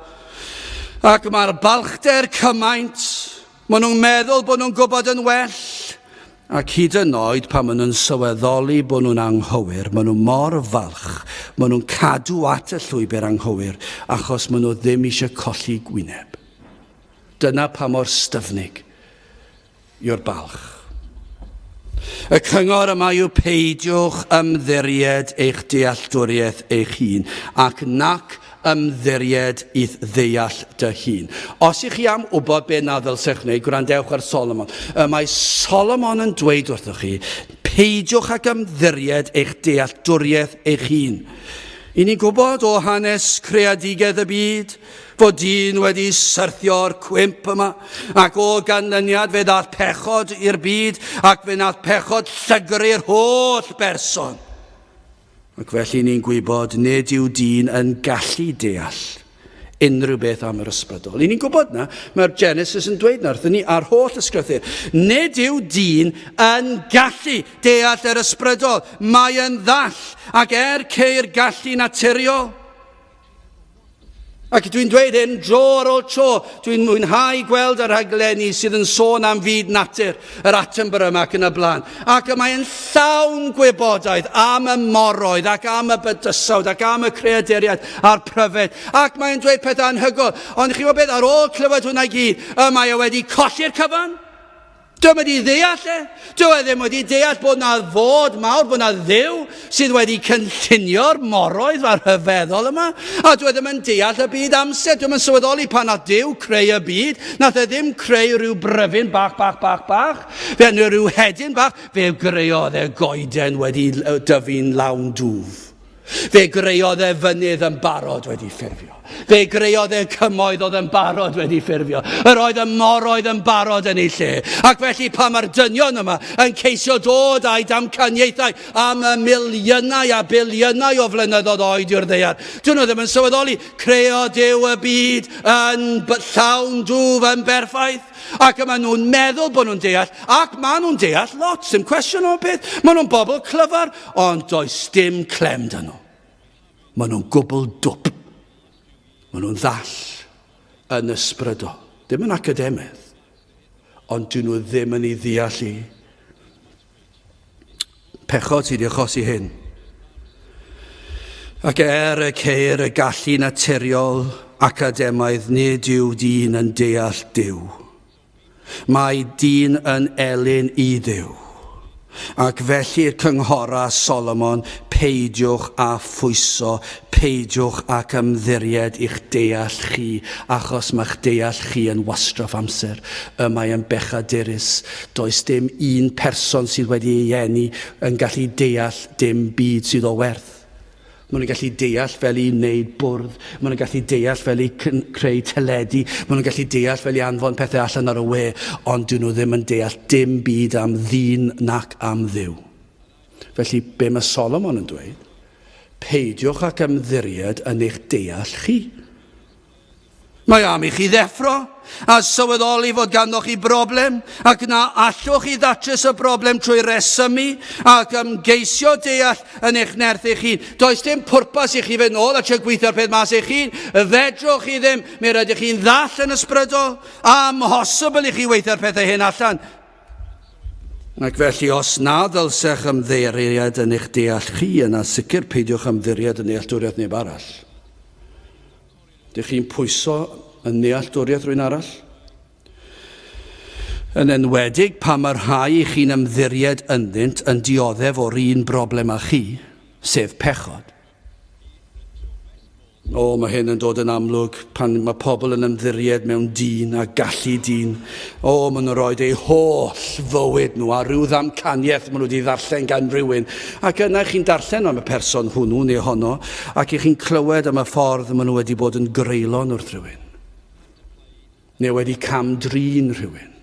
Ac mae'r balchder cymaint. Maen nhw'n meddwl bod nhw'n gwybod yn well. Ac hyd yn oed pan maen nhw'n sylweddoli bod nhw'n anghywir, maen nhw mor falch, maen nhw'n cadw at y llwybr anghywir achos maen nhw ddim eisiau colli gwyneb. Dyna pa mor styfnig yw'r balch. Y cyngor yma yw peidiwch ymddiried eich dealltwriaeth eich hun ac nac Ymddiried i'th ddeall dy hun. Os ych chi am wybod be na ddylsech wneud, gwrandewch ar Solomon. Y mae Solomon yn dweud wrthoch chi, peidiwch ag ymddiried eich dealltwriaeth eich hun. I ni'n gwybod o hanes creadigedd y byd fod dyn wedi syrthio'r cwymp yma, ac o ganlyniad fe ddaeth pechod i'r byd, ac fe wnaeth pechod llygru'r holl berson. Ac felly ni'n gwybod nid yw dyn yn gallu deall unrhyw beth am yr ysbrydol. I ni'n gwybod na, mae'r Genesis yn dweud na wrthyn ni a'r holl ysgrythur. Nid yw dyn yn gallu deall yr ysbrydol. Mae yn ddall, ac er ceir gallu naturiol, Ac dwi'n dweud hyn dro ar ôl tro, dwi'n mwynhau gweld y rhaglenni sydd yn sôn am fyd natur, yr Attenborough yma ac yn y blaen. Ac y mae'n llawn gwybodaeth am y moroedd ac am y bydysawd ac am y creaduriaid a'r pryfed. Ac mae'n dweud pethau anhygoel. Ond chi'n gwybod beth, ar ôl clywed hwnna i gyd, y mae e wedi colli'r cyfan. Dyw e wedi ddeall e. Dyw e ddim wedi deall bod na fod mawr, bod na ddiw sydd wedi cynllunio'r moroedd a'r rhyfeddol yma. A dyw e ddim yn deall y byd amser. Dyw e ddim yn sylweddoli pan nath Duw creu y byd. Nath e ddim creu rhyw bryfyn bach, bach, bach, bach. Fe neu rhyw hedyn bach. Fe greodd e goeden wedi dyfu'n lawn dwf. Fe greodd e fynydd yn barod wedi ffurfio. Fe greodd e cymoedd oedd yn barod wedi ffurfio. Yr oedd y moroedd yn barod yn ei lle. Ac felly pan mae'r dynion yma yn ceisio dod â'i damcaniaethau am y miliynau a biliynau o flynyddoedd oed yw'r ddaear, dyn nhw ddim yn sylweddoli creodd Duw y byd yn llawn dwf yn berffaith. Ac y maen nhw'n meddwl bod nhw'n deall, ac maen nhw'n deall lot, dim cwestiwn o'n peth. Maen nhw'n bobl clyfar, ond does dim clem dyn nhw. Maen nhw'n gwbl dwp. Maen nhw'n ddall yn ysbrydol. Dim yn academydd, ond dyn nhw ddim yn ei ddeall i. Pechod sydd wedi achosi hyn. Ac er y ceir y gallu naturiol academaidd, nid yw dyn yn deall Duw. Mae dyn yn elyn i Dduw. Ac felly cynghora Solomon, peidiwch â phwyso, peidiwch ac ymddiried i'ch deall chi, achos mae'ch deall chi yn wastraff amser. Y mae yn bechadurus. Does dim un person sydd wedi ei eni yn gallu deall dim byd sydd o werth. Maen nhw'n gallu deall fel i wneud bwrdd, maen nhw'n gallu deall fel i creu teledu, maen nhw'n gallu deall fel i anfon pethau allan ar y we, ond dyn nhw ddim yn deall dim byd am ddyn nac am Dduw. Felly, be mae Solomon yn dweud? Peidiwch ac ymddiried yn eich deall chi. Mae am i chi ddeffro a sylweddoli fod ganddoch chi broblem ac na allwch chi ddatrys y broblem trwy resymu ac ymgeisio deall yn eich nerth eich hun. Does dim pwrpas i chi fynd nôl a trio gweithio'r peth mas eich hun. Fedrwch chi ddim. Mi rydych chi'n ddall yn ysbrydol. Amhosibl i chi weithio'r pethau hyn allan. Ac felly, os na ddylsech ymddiried yn eich deall chi, yna sicr peidiwch ymddiried yn nealltwriaeth neb arall. Dych chi'n pwyso yn nealltwriaeth rhywun arall? Yn enwedig pan mae'r rhai i chi'n ymddiried ynddynt yn dioddef o'r un broblem â chi, sef pechod. O, mae hyn yn dod yn amlwg pan mae pobl yn ymddiried mewn dyn a gallu dyn. O, maen nhw'n rhoi eu holl fywyd nhw a rhyw ddamcaniaeth maen nhw wedi ddarllen gan rywun. Ac yna chi'n darllen am y person hwnnw neu honno, ac i chi'n clywed am y ffordd maen nhw wedi bod yn greulon wrth rhywun, neu wedi cam-drin rhywun,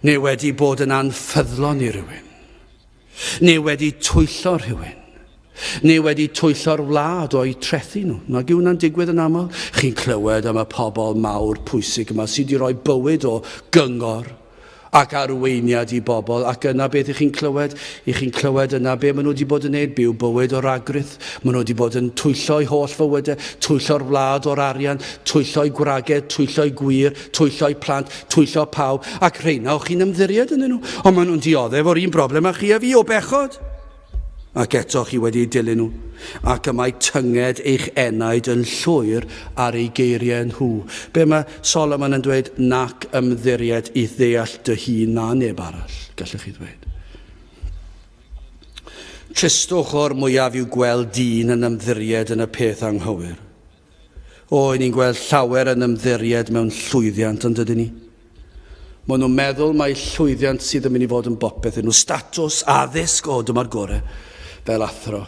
neu wedi bod yn anffyddlon i rywun, neu wedi twyllo rhywun, neu wedi twyllo'r wlad o'u trethu nhw. Nag yw hwnna'n digwydd yn aml? Chi'n clywed am y pobl mawr pwysig yma sydd wedi rhoi bywyd o gyngor ac arweiniad i bobl, ac yna beth ych chi'n clywed? Ych chi'n clywed yna be maen nhw wedi bod yn neud, byw bywyd o ragrith. Maen nhw wedi bod yn twyllo'u holl fywydau, twyllo'r wlad o'r arian, twyllo'u gwragedd, twyllo'u gwŷr, twyllo'u plant, twyllo pawb, ac rheina o'ch chi'n ymddiried ynddyn nhw. Ond maen nhw'n dioddef o'r un broblem â chi a fi, o bechod. Ac eto chi wedi eu dilyn nhw, ac y mae tynged eich enaid yn llwyr ar eu geiriau nhw. Be mae Solomon yn dweud? Nac ymddiried i'th ddeall dy hun na neb arall, gallech chi ddweud. Tristwch o'r mwyaf yw gweld dyn yn ymddiried yn y peth anghywir. O, i ni'n gweld llawer yn ymddiried mewn llwyddiant, ond ydyn ni? Maen nhw'n meddwl mai llwyddiant sydd yn mynd i fod yn bopeth iddyn nhw. Statws, addysg, o, dyma'r gore, fel athro.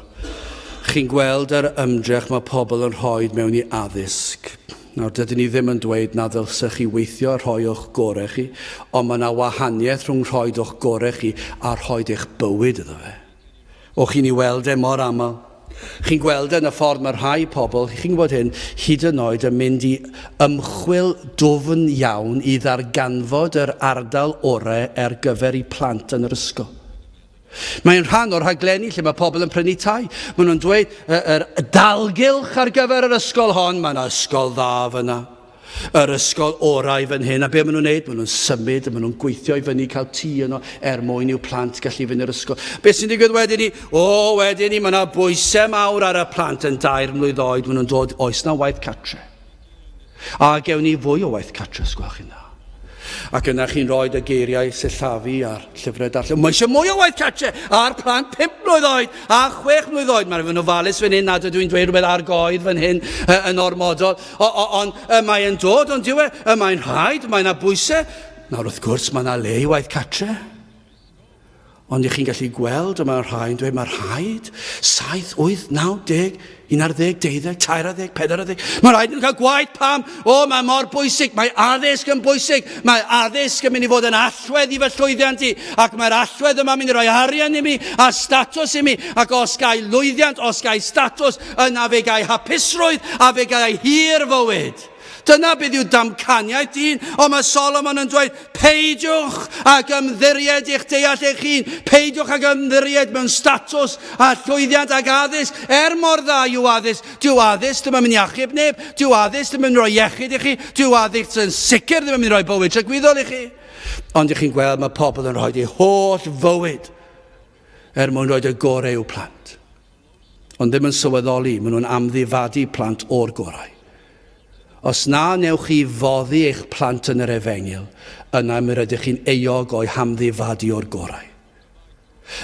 Chi'n gweld yr ymdrech mae pobl yn rhoi mewn i addysg. Nawr, dydyn ni ddim yn dweud na ddylsech chi weithio a rhoi o'ch gorau chi, ond mae yna wahaniaeth rhwng rhoi o'ch gorau chi a rhoi eich bywyd iddo fe. O, chi'n ei weld e mor aml. Chi'n gweld e yn y ffordd mae rhai pobl, chi'n gwybod hyn, hyd yn oed yn mynd i ymchwil dwfn iawn i ddarganfod yr ardal orau ar gyfer eu plant yn yr ysgol. Mae'n rhan o'r rhaglenni lle mae pobl yn prynu tai. Maen nhw'n dweud, yr dalgylch ar gyfer yr ysgol hon, mae yna ysgol dda fyna. Yr ysgol orau fan hyn, a be maen nhw'n neud? Maen nhw'n symud, a maen nhw'n gweithio i fyny cael tŷ yno er mwyn i'w plant gallu fynd i'r ysgol. Be sy'n digwydd wedyn ni? O, wedyn ni, mae yna bwysau mawr ar y plant yn dair mlwydd oed, maen nhw'n dod, oes na waith catre? A gewn ni fwy o waith catre, os gwelwch chi'n dda. Ac yna chi'n rhoi y geiriau sillafu a'r llyfrau darllen. Mae eisiau mwy o waith catre a'r plant 5 mlwydd oed a 6 mlwydd oed. Mae'n fy ofalus fan hyn nad ydw i'n dweud rhywbeth ar goed fan hyn yn ormodol. Ond mae'n dod, ond dyw e, mae'n rhaid, mae yna bwysau. Nawr wrth gwrs mae yna le i waith catre. Ond ych chi'n gallu gweld, y mae rhai yn dweud, mae rhaid, 7, 8, 9, 10, 11, 12, 13, 14. Mae rhaid nhw'n cael gwaith pam? O, mae mor bwysig, mae addysg yn bwysig, mae addysg yn mynd i fod yn allwedd i fy llwyddiant i, ac mae'r allwedd yma'n mynd i roi arian i mi a statws i mi, ac os gai lwyddiant, os gai statws, yna fe gai hapusrwydd a fe gai hir fywyd. Dyna beth yw damcaniaeth dyn, ond mae Solomon yn dweud, peidiwch ag ymddiried i'ch deall eich hun, peidiwch ag ymddiried mewn statws a llwyddiant ag addysg, er mor dda yw addysg, dyw addysg ddim yn mynd i achub neb, dyw addysg ddim yn mynd i roi iechyd i chi, dyw addysg yn sicr ddim yn mynd i roi bywyd tragwyddol i chi. Ond ych chi'n gweld mae pobl yn rhoi eu holl fywyd er mwyn rhoi y gorau i'w plant. Ond ddim yn sylweddoli, maen nhw'n amddifadu plant o'r gorau. Os na wnewch chi foddi eich plant yn yr efengyl, yna mi rydych chi'n euog o'u hamddifadu o'r gorau.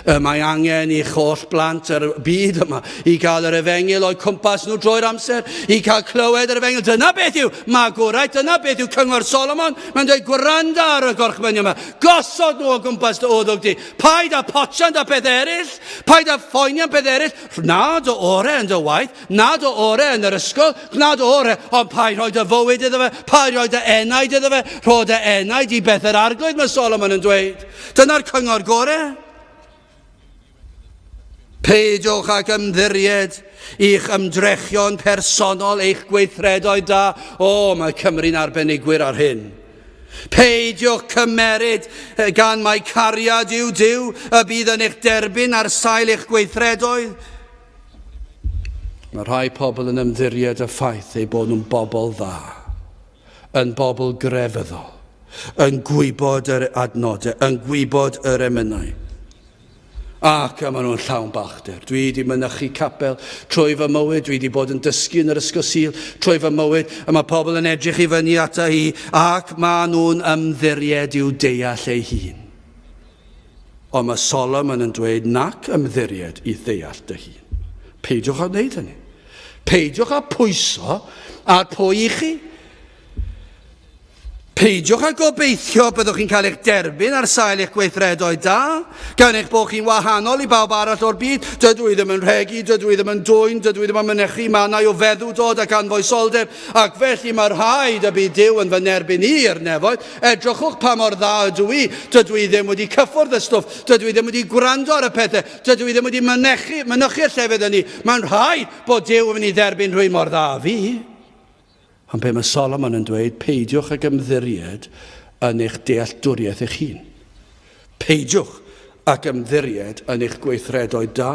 Y mae angen i'ch holl blant yr byd yma i gael yr efengyl o'u cwmpas nhw drwy'r amser, i cael clywed yr efengyl. Dyna beth yw magwraeth, dyna beth yw cyngor Solomon. Mae'n dweud gwranda ar y gorchmynion yma, gosod nhw o gwmpas dy wddwg di. Paid â potsian da peth eraill, paid â phoeni am peth eraill. Na dy ore yn dy waith, na dy ore yn yr ysgol, na dy ore, ond paid rhoi dy fywyd iddo fe, paid rhoi dy enaid iddo fe, rho dy enaid i beth yr arglwydd, mae Solomon yn dweud. Dyna'r cyngor gore. Peidiwch ag ymddiried i'ch ymdrechion personol, eich gweithredoedd da. O, mae Cymru'n arbenigwyr ar hyn. Peidiwch cymeryd gan mai cariad yw Duw y bydd yn eich derbyn ar sail eich gweithredoedd. Mae rhai pobl yn ymddiried y ffaith eu bod nhw'n bobl dda, yn bobl grefyddol, yn gwybod yr adnodau, yn gwybod yr emynau. Ac a maen nhw'n llawn balchder. Dwi wedi mynychu capel trwy fy mywyd, dwi wedi bod yn dysgu yn yr ysgol Sul trwy fy mywyd, a mae pobl yn edrych i fyny ata i, ac maen nhw'n ymddiried i'w deall ei hun. Ond mae Solomon yn dweud nac ymddiried i ddeall dy hun. Peidiwch â wneud hynny. Peidiwch â pwyso ar pwy i chi. Peidiwch â gobeithio byddwch chi'n cael eich derbyn ar sail eich gweithredoedd da, gan eich bod chi'n wahanol i bawb arall o'r byd. Dydw i ddim yn rhegi, dydw i ddim yn dwyn, dydw i ddim yn mynychu mannau o feddw-dod ac anfoesoldeb, ac felly mae rhaid y bydd Duw yn fy nerbyn i i'r nefoedd. Edrychwch pa mor dda ydw i. Dydw i ddim wedi cyffwrdd y stwff, dydw i ddim wedi gwrando ar y pethau, dydw i ddim wedi mynychu, mynychu'r llefydd hynny. Mae'n rhaid bod Duw yn mynd i dderbyn rhywun mor dda â fi. Ond be mae Solomon yn dweud, peidiwch ag ymddiried yn eich dealltwriaeth eich hun. Peidiwch ac ymddiried yn eich gweithredoedd da.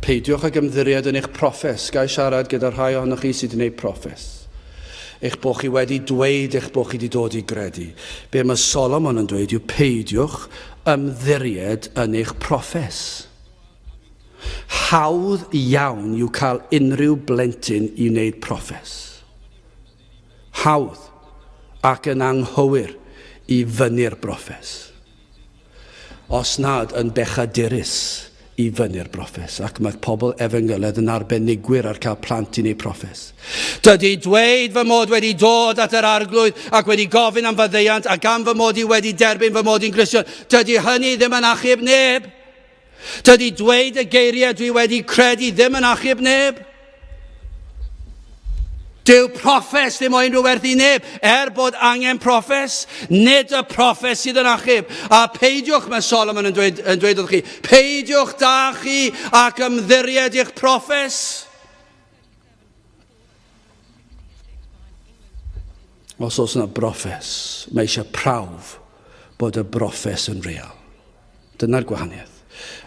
Peidiwch ag ymddiried yn eich proffes. Ga i siarad gyda rhai ohonoch chi sydd wedi gwneud proffes. Eich bod chi wedi dweud eich bod chi wedi dod i gredu. Be mae Solomon yn dweud yw peidiwch ymddiried yn eich proffes. Hawdd iawn yw cael unrhyw blentyn i wneud proffes. Hawdd, ac yn anghywir i fynnu'r broffes. Os nad yn bechadurus i fynnu'r broffes, ac mae pobl efengyledd yn arbenigwyr ar cael plant i wneud proffes. Dydy dweud fy mod wedi dod at yr Arglwydd ac wedi gofyn am faddeuant ac am fy mod i wedi derbyn fy mod i'n Gristion, dydy hynny ddim yn achub neb. Dydy dweud y geiriau dwi wedi credu ddim yn achub neb. Dyw proffes ddim o unrhyw werth i neb, er bod angen proffes, nid y proffes sydd yn achub. A peidiwch, mae Solomon yn dweud, yn dweud wrth chi, peidiwch da chi ac ymddiried i'ch proffes. Os oes yna broffes, mae eisiau prawf bod y broffes yn real. Dyna'r gwahaniaeth.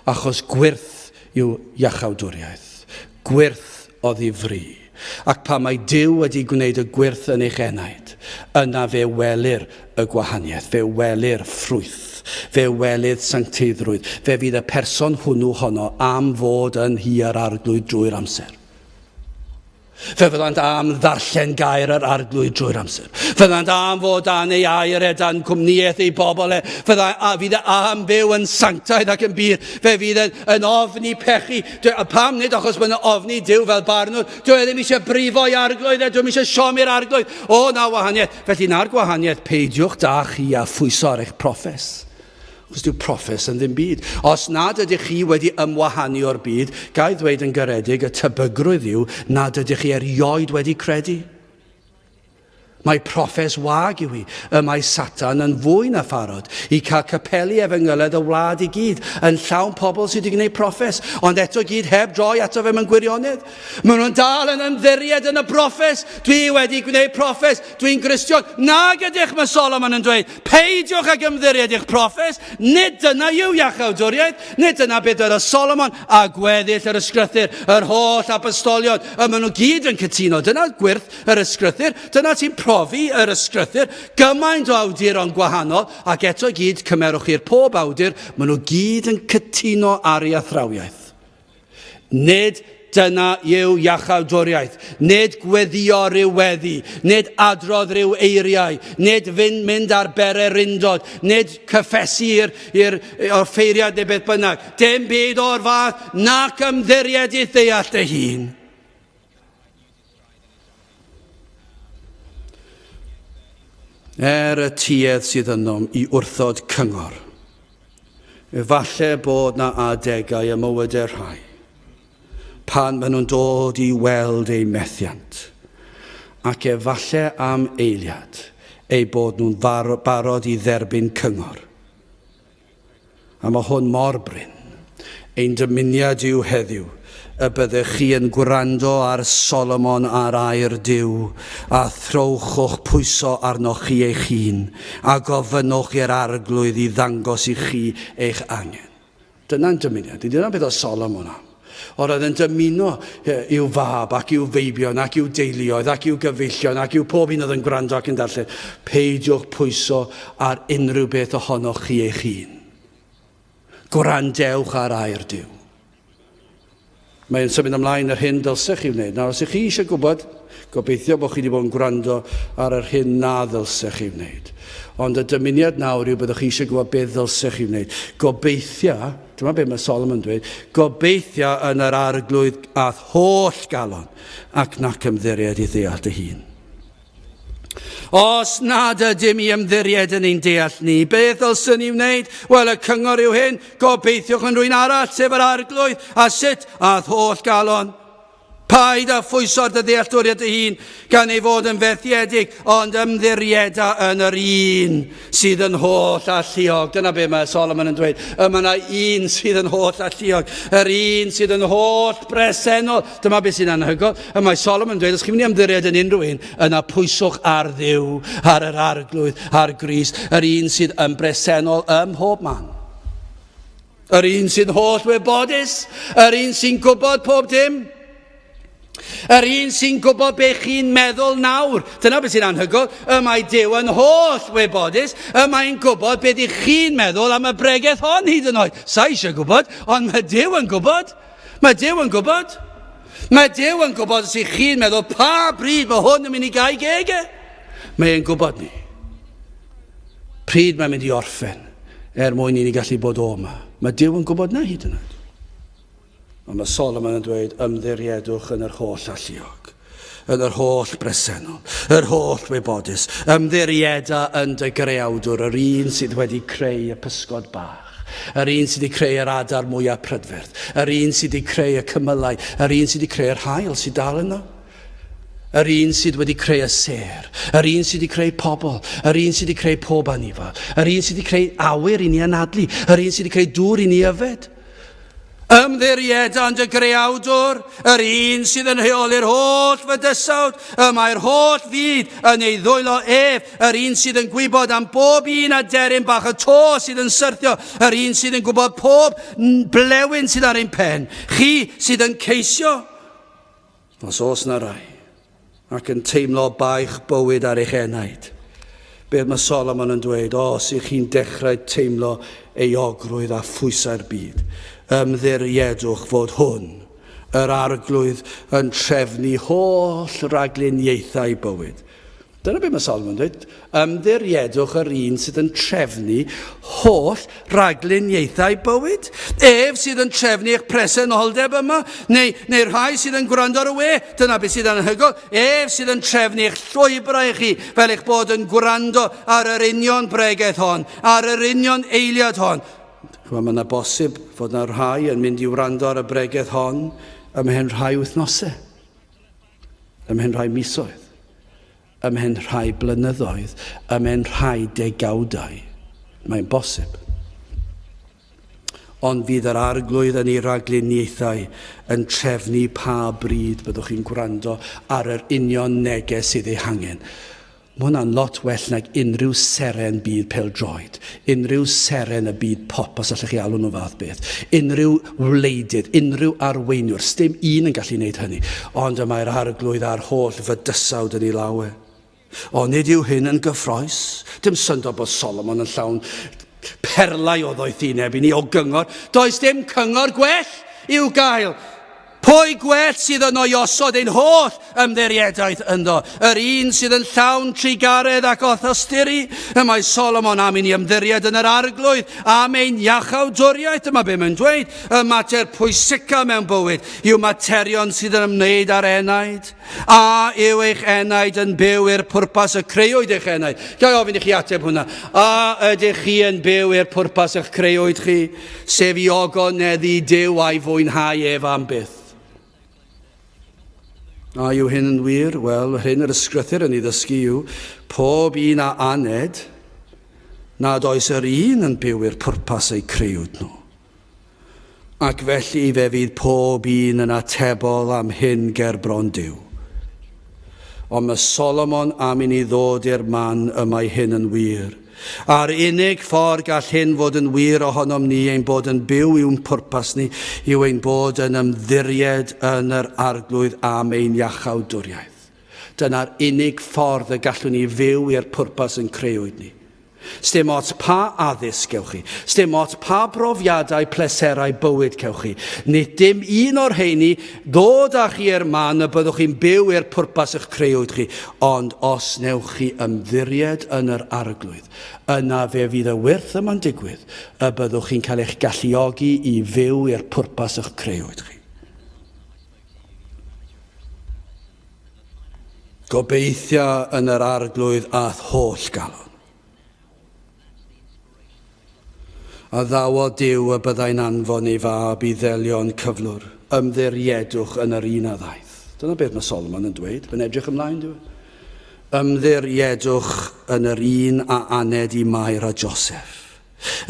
Achos gwyrth yw iachawdwriaeth. Gwyrth o ddifri. Ac pan mae Duw wedi gwneud y gwyrth yn eich enaid, yna fe welir y gwahaniaeth, fe welir ffrwyth, fe welydd sancteiddrwydd, fe fydd y person hwnnw honno am fod yn nhŷ yr Arglwydd drwy'r amser. Fe fyddant am ddarllen gair yr Arglwydd drwy'r amser. Fyddant am fod dan ei air e, dan cwmnïaeth ei bobl e. Fydda, a fydd e am fyw yn sanctaidd ac yn bur. Fe fydd yn, yn ofni pechu. Dwi, a pam nid achos mae'n ofni Duw fel barnwr. Dwi e ddim eisiau brifo i Arglwydd e, dwi'n eisiau siomi'r Arglwydd. O, na wahaniaeth. Felly na'r gwahaniaeth, peidiwch da chi a phwyso ar eich proffes. Os dyw proffes yn ddim byd. Os nad ydych chi wedi ymwahanu o'r byd, ga i ddweud yn garedig, y tebygrwydd yw nad ydych chi erioed wedi credu. Mae proffes wag yw hi. Y mae Satan yn fwy na pharod i cael capeli efengyledd y wlad i gyd yn llawn pobl sydd wedi gwneud proffes, ond eto gyd heb droi ato fe mewn gwirionedd. Maen nhw'n dal yn ymddiried yn y proffes. Dwi wedi gwneud proffes, dwi'n Gristion. Nag ydych, mae Solomon yn dweud. Peidiwch ag ymddiried i'ch proffes. Nid dyna yw iachawdwriaeth. Nid dyna beth oedd Solomon a gweddill yr ysgrythur, yr holl apostolion. Y maen nhw gyd yn cytuno. Dyna gwyrth yr ysgrythur. Dyna sy'n profi yr ysgrythur. Gymaint o awduron gwahanol, ac eto gyd cymerwch chi'r pob awdur, maen nhw gyd yn cytuno ar ei athrawiaeth. Nid Dyna yw iachawdwriaeth. Nid gweddio rhyw weddi, nid adrodd rhyw eiriau, nid fynd mynd ar bererindod, nid cyffesu i'r i'r offeiriad neu beth bynnag. Dim byd o'r fath nac ymddiried i'th ddeall dy hun. Er y tuedd sydd ynom i wrthod cyngor, efallai bod na adegau ym mywydau rhai pan maen nhw'n dod i weld eu methiant, ac efallai am eiliad eu bod nhw'n barod i dderbyn cyngor. A mae hwn mor brin. Ein dymuniad yw heddiw y byddech chi yn gwrando ar Solomon ar air Duw, a throwch o'ch pwyso arnoch chi eich hun, a gofynnwch i'r Arglwydd i ddangos i chi eich angen. Dyna'n dymuniad. Dyna beth oedd Solomon am. Ond oedd yn dymuno i'w fab ac i'w feibion ac i'w deuluoedd ac i'w gyfeillion ac i'w pob un oedd yn gwrando ac yn darllen. Peidiwch pwyso ar unrhyw beth ohonoch chi eich hun. Gwrandewch ar air Duw. Mae'n symud ymlaen yr hyn dylsech chi wneud. Nawr, os ych chi eisiau gwybod, gobeithio bod chi wedi bod yn gwrando ar yr hyn na ddylsech chi wneud. Ond y dymuniad nawr yw byddwch chi eisiau gwybod beth ddylsech chi wneud. Gobeithio, dyma beth mae Solomon dweud, gobeithio yn yr arglwydd a'th holl galon ac nac ymddiried i ddeall dy hun. Os nad ydym i ymddiried yn ein deall ni, beth ddylswn ni wneud? Wel, y cyngor yw hyn, gobeithiwch yn rhywun arall, sef yr arglwydd, a sut? A'th holl galon. Paid â phwyso ar dy ddealltwriaeth dy hun, gan ei fod yn fethiedig, ond ymddirieda yn yr un sydd yn holl alluog. Dyna be mae Solomon yn dweud. Y mae yna un sydd yn holl alluog, yr un sydd yn holl bresennol. Dyma beth sy'n anhygoel. Y mae Solomon yn dweud, os chi'n mynd i ymddiried yn unrhyw un, yna pwyswch ar Dduw, ar yr Arglwydd, ar Grist, yr un sydd yn bresennol ym mhob man. Yr un sy'n holl wybodus, yr un sy'n gwybod pob dim. Yr un sy'n gwybod be chi'n meddwl nawr. Dyna beth sy'n anhygoel. Y mae Duw yn holl wybodus. Y mae'n gwybod beth ych chi'n meddwl am y bregeth hon hyd yn oed. Sa eisiau gwybod, ond mae Duw yn gwybod. Mae Duw yn gwybod. Mae Duw yn gwybod os ych chi'n meddwl pa bryd mae hwn yn mynd i gau geg e. Mae e'n gwybod ni. Pryd mae'n mynd i orffen er mwyn i ni gallu bod o yma. Mae Duw yn gwybod na hyd yn oed. Ond mae Solomon yn dweud ymddiriedwch yn yr holl alluog, yn yr holl bresennol, yr holl wybodus. Ymddirieda yn dy greawdwr, yr un sydd wedi creu y pysgod bach, yr un sydd wedi creu yr adar mwyaf prydferth, yr un sydd wedi creu y cymylau, yr un sydd wedi creu'r haul sydd dal yno. Yr un sydd wedi creu y sêr, yr un sydd wedi creu pobl, yr un sydd wedi creu pob anifal, yr un sydd wedi creu awyr i ni anadlu, yr un sydd wedi creu dŵr i ni yfed. Ymddirieda yn dy greawdwr, yr un sydd yn rheoli'r holl fydysawd, y mae'r holl fyd yn ei ddwylo ef, yr un sydd yn gwybod am bob un aderyn bach y to sydd yn syrthio, yr un sydd yn gwybod pob blewyn sydd ar ein pen, chi sydd yn ceisio, os oes na rai, ac yn teimlo baich bywyd ar eich enaid. Beth mae Solomon yn dweud, os ych chi'n dechrau teimlo euogrwydd a phwysau'r byd, ymddiriedwch fod hwn, yr arglwydd, yn trefnu holl ragluniaethau bywyd. Dyna beth mae Solomon yn dweud. Ymddiriedwch yr un sydd yn trefnu holl ragluniaethau bywyd. Ef sydd yn trefnu eich presenoldeb yma, neu, neu rhai sydd yn gwrando ar y we. Dyna beth sydd anhygoel. Ef sydd yn trefnu eich llwybrau chi, fel eich bod yn gwrando ar yr union bregeth hon, ar yr union eiliad hon. Chymod, mae yna bosib fod yna rhai yn mynd i wrando ar y bregeth hon ymhen rhai wythnosau. Ymhen rhai misoedd, ymhen rhai blynyddoedd, ymhen rhai degawdau. Mae'n bosib. Ond fydd yr arglwydd yn ei ragluniaethau yn trefnu pa bryd byddwch chi'n gwrando ar yr union neges sydd ei hangen. Mae hwnna'n lot well nag unrhyw seren byd pêl-droed, unrhyw seren y byd pop, os allech chi alw nhw fath beth, unrhyw wleidydd, unrhyw arweiniwr, sdim un yn gallu gwneud hynny. Ond y mae'r arglwydd a'r holl fydysawd yn ei law e. Onid yw hyn yn gyffroes? Dim syndod bod Solomon yn llawn perlau o ddoethineb i ni o gyngor. Does dim cyngor gwell i'w gael. Pwy gwell sydd yno i osod ein holl ymddiriedaeth ynddo? Yr un sydd yn llawn trugaredd ac othosturi. Y mae Solomon am i ni ymddiried yn yr Arglwydd am ein iachawdwriaeth. Dyma be mae'n dweud. Y mater pwysica mewn bywyd yw materion sydd yn ymwneud â'r enaid. A yw eich enaid yn byw i'r pwrpas y creuwyd eich enaid? Ga i ofyn i chi ateb hwnna. A ydych chi yn byw i'r pwrpas eich creuwyd chi, sef i ogoneddu Duw a'i fwynhau ef am byth? A yw hyn yn wir? Wel, yr hyn yr ysgrythur yn ei ddysgu yw pob un a aned nad oes yr un yn byw i'r pwrpas eu creuwyd nhw. Ac felly fe fydd pob un yn atebol am hyn ger bron Duw. Ond mae Solomon am i ni ddod i'r man y mae hyn yn wir. A'r unig ffordd gall hyn fod yn wir ohonom ni ein bod yn byw i'wn pwrpas ni yw ein bod yn ymddiried yn yr Arglwydd am ein iachawdwriaeth. Dyna'r unig ffordd y gallwn ni fyw i'r pwrpas yn creuwyd ni. Sdim ots pa addysg gewch chi, sdim ots pa brofiadau pleserau bywyd cewch chi, nid dim un o'r rheini ddod â chi i'r man y byddwch chi'n byw i'r pwrpas y'ch creuwyd chi, ond os newch chi ymddiried yn yr Arglwydd, yna fe fydd y wyrth yma'n digwydd, y byddwch chi'n cael eich galluogi i fyw i'r pwrpas y'ch creuwyd chi. Gobeithia yn yr Arglwydd â'th holl galon. Addawodd Duw y byddai'n anfon ei fab i ddelio'n cyflwr, ymddiriedwch yn yr un a ddaeth. Dyna beth mae Solomon yn dweud, mae'n edrych ymlaen, dwi. E? Ymddiriedwch yn yr un a aned i Mair a Joseph.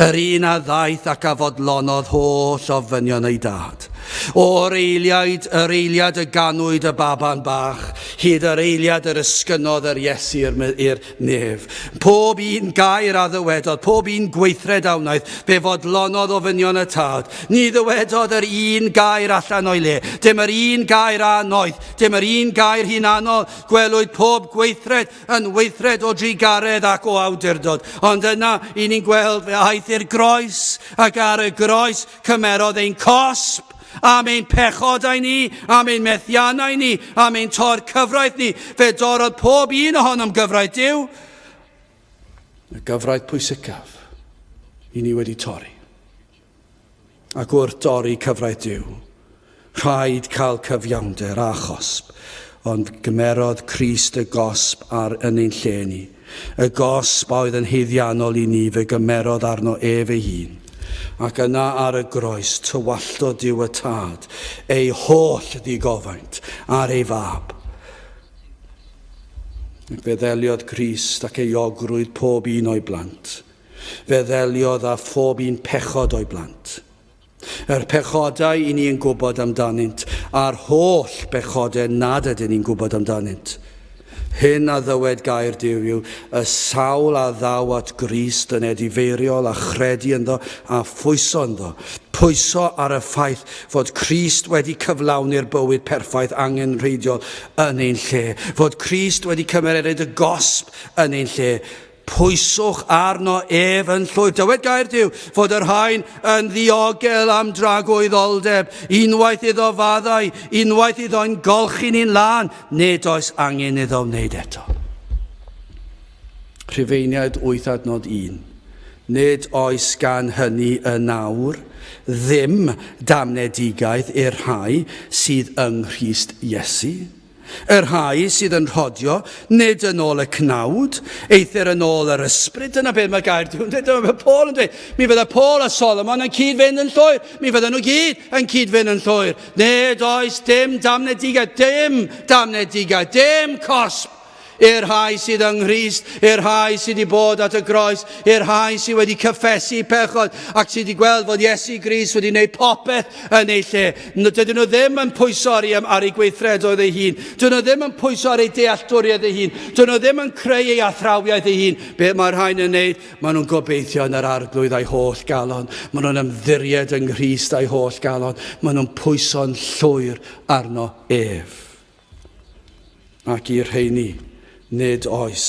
Yr un a ddaeth ac a fodlonodd holl ofynion ei dad. O'r eiliaid, yr eiliad y ganwyd y baban bach, hyd yr eiliad yr ysgynnodd yr Iesu i'r nef. Pob un gair a ddywedodd, pob un gweithred a wnaeth, fe fodlonodd ofynion y tad. Ni ddywedodd yr un gair allan o'i le, dim yr un gair annoeth, dim yr un gair hunanol, gwelwyd pob gweithred yn weithred o drugaredd ac o awdurdod. Ond yna, i ni'n gweld, fe aeth i'r groes, ac ar y groes cymerodd ein cosb am ein pechodau ni, am ein methiannau ni, am ein tor cyfraith ni. Fe dorrodd pob un ohonom gyfraith Duw, y gyfraith pwysicaf i ni wedi torri. Ac wrth dorri cyfraith Duw, rhaid cael cyfiawnder a chosb, ond gymerodd Crist y gosb ar yn ein lle ni. Y gosb a oedd yn haeddiannol i ni, fe gymerodd arno ef ei hun. Ac yna ar y groes, tywalltodd Duw y Tad ei holl ddigofaint ar ei fab. Ac fe ddeliodd Crist ac euogrwydd pob un o'i blant. Fe ddeliodd â phob un pechod o'i blant. Yr pechodau i ni yn gwybod amdanynt, a'r holl bechodau nad ydyn ni'n gwybod amdanynt. Hyn a ddywed gair Duw yw, y sawl a ddaw at Grist yn edifeiriol a chredu ynddo a phwyso ynddo. Pwyso ar y ffaith fod Crist wedi cyflawni'r bywyd perffaith angenrheidiol yn ein lle. Fod Crist wedi cymeryd y gosb yn ein lle. Pwyswch arno ef yn llwyr. Dywed gair Duw fod y rhain yn ddiogel am dragwyddoldeb. Unwaith iddo faddau, unwaith iddo'n golchi ni'n lân, nid oes angen iddo wneud eto. Rhufeiniaid 8 adnod 1. Nid oes gan hynny yn awr ddim damnedigaeth i'r rhai sydd yng Nghrist Iesu. Y rhai sydd yn rhodio, nid yn ôl y cnawd, eithr yn ôl yr ysbryd. Dyna beth mae gair Duw'n dweud. Dyma beth Paul yn dweud. Mi fydda Paul a Solomon yn cyd-fynd yn llwyr. Mi fydda nhw gyd yn cyd-fynd yn llwyr. Nid oes dim damnedigaeth, dim damnedigaeth, dim cosb i'r rhai sydd yng Nghrist, i'r rhai sydd wedi bod at y groes, i'r rhai sydd wedi cyffesu pechod ac sydd wedi gweld fod Iesu Grist wedi gwneud popeth yn ei lle. Dydyn nhw ddim yn pwyso ar ei, ar ei gweithredoedd ei hun. Dydyn nhw ddim yn pwyso ar ei dealltwriaeth ei hun. Dydyn nhw ddim yn creu ei athrawiaeth ei hun. Be mae'r rhain yn wneud? Maen nhw'n gobeithio yn yr arglwydd a'i holl galon. Maen nhw'n ymddiried yng Nghrist a'i holl galon. Maen nhw'n pwyso'n llwyr arno ef. Ac i'r rheini, nid oes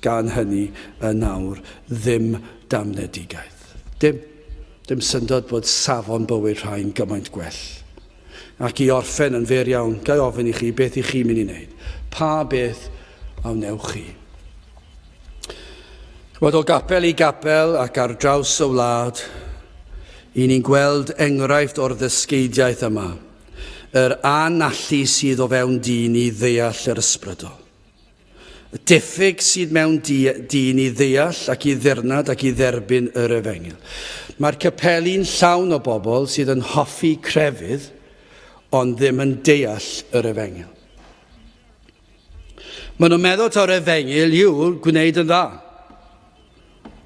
gan hynny yn awr ddim damnedigaeth. Dim. Dim syndod bod safon bywyd rhai'n gymaint gwell. Ac i orffen yn fyr iawn, ga i ofyn i chi beth i chi'n mynd i wneud? Pa beth a wnewch chi? Chymod, o gapel i gapel ac ar draws y wlad, i ni'n gweld enghraifft o'r ddysgeidiaeth yma, yr anallu sydd o fewn dyn i ddeall yr ysbrydol. Y diffyg sydd mewn dyn i ddeall ac i ddirnad ac i dderbyn yr efengyl. Mae'r capeli'n llawn o bobl sydd yn hoffi crefydd, ond ddim yn deall yr efengyl. Maen nhw'n meddwl taw'r efengyl yw gwneud yn dda.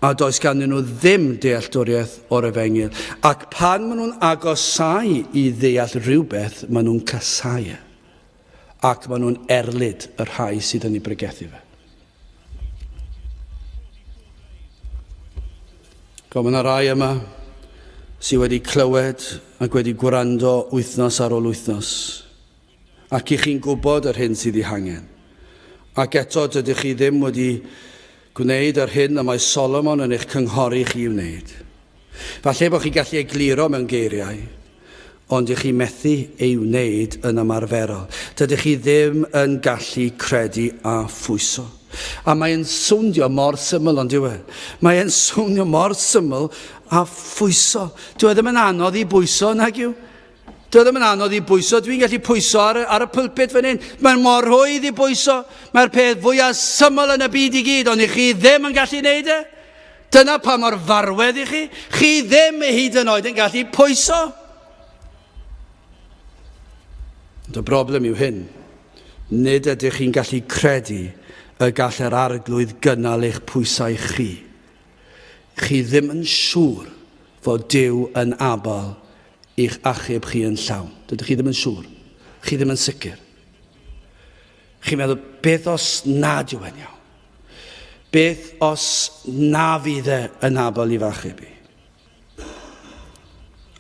A does ganddyn nhw ddim dealltwriaeth o'r efengyl. Ac pan maen nhw'n agosáu i ddeall rhywbeth, maen nhw'n casáu e. Ac maen nhw'n erlid y rhai sydd yn ei bregethu fe. Go, mae yna rai yma sydd wedi clywed ac wedi gwrando wythnos ar ôl wythnos. Ac i chi'n gwybod yr hyn sydd ei hangen. Ac eto dydych chi ddim wedi gwneud yr hyn y mae Solomon yn eich cynghori chi i'w wneud. Falle bod chi'n gallu egluro mewn geiriau, ond i chi methu ei wneud yn ymarferol. Dydych chi ddim yn gallu credu a phwyso. A mae'n swndio mor syml, ond yw e? Mae'n swndio mor syml a phwyso. Dyw e ddim yn anodd i bwyso, nag yw? Dyw e ddim yn anodd i bwyso. Dwi'n gallu pwyso ar, ar y pulpit fan hyn. Mae'n mor rhwydd i bwyso. Mae'r peth fwyaf syml yn y byd i gyd, ond i chi ddim yn gallu neud e. Dyna pa mor farwedd i chi. Chi ddim hyd yn oed yn gallu pwyso. Ond y broblem yw hyn. Nid ydych chi'n gallu credu y gall yr arglwydd gynnal eich pwysau chi. Chi ddim yn siŵr fod Duw yn abl i'ch achub chi yn llawn. Dydych chi ddim yn siŵr. Chi ddim yn sicr. Chi'n meddwl, beth os nad yw e'n iawn? Beth os na fydd e yn abl i f'achub i?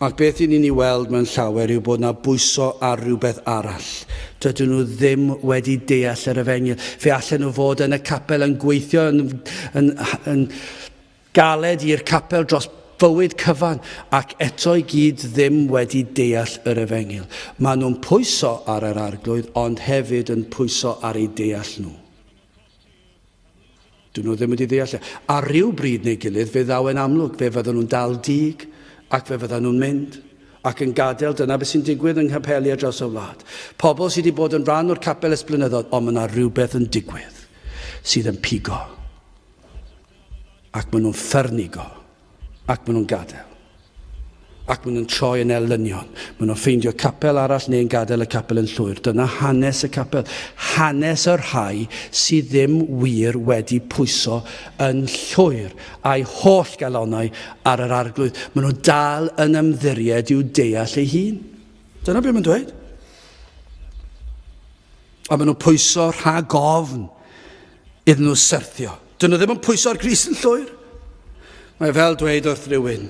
Ac beth i ni'n ei weld mewn llawer yw bod na bwyso ar rhywbeth arall. Dydyn nhw ddim wedi deall yr efengyl. Fe allan nhw fod yn y capel yn gweithio yn, yn, yn galed i'r capel dros fywyd cyfan, ac eto i gyd ddim wedi deall yr efengyl. Maen nhw'n pwyso ar yr arglwydd, ond hefyd yn pwyso ar eu deall nhw. Dyn nhw ddim wedi deall e. Ar ryw bryd neu gilydd, fe ddaw e'n amlwg, fe fydden nhw'n dal dig, ac fe fydden nhw'n mynd, ac yn gadael, dyna beth sy'n digwydd yng nghapeli ar draws y wlad. Pobl sydd wedi bod yn rhan o'r capel ers blynyddoedd, ond mae yna rhywbeth yn digwydd sydd yn pigo. Ac maen nhw'n ffyrnigo. Ac maen nhw'n gadael. Ac maen nhw'n troi yn elynion. Maen nhw'n ffeindio capel arall neu'n gadael y capel yn llwyr. Dyna hanes y capel. Hanes y rhai sydd ddim wir wedi pwyso yn llwyr a'i holl galonnau ar yr arglwydd. Maen nhw dal yn ymddiried i'w deall ei hun. Dyna beth mae'n dweud. A maen nhw'n pwyso rhag ofn iddyn nhw syrthio. Dyn nhw ddim yn pwyso ar Grist yn llwyr. Mae fel dweud wrth rywun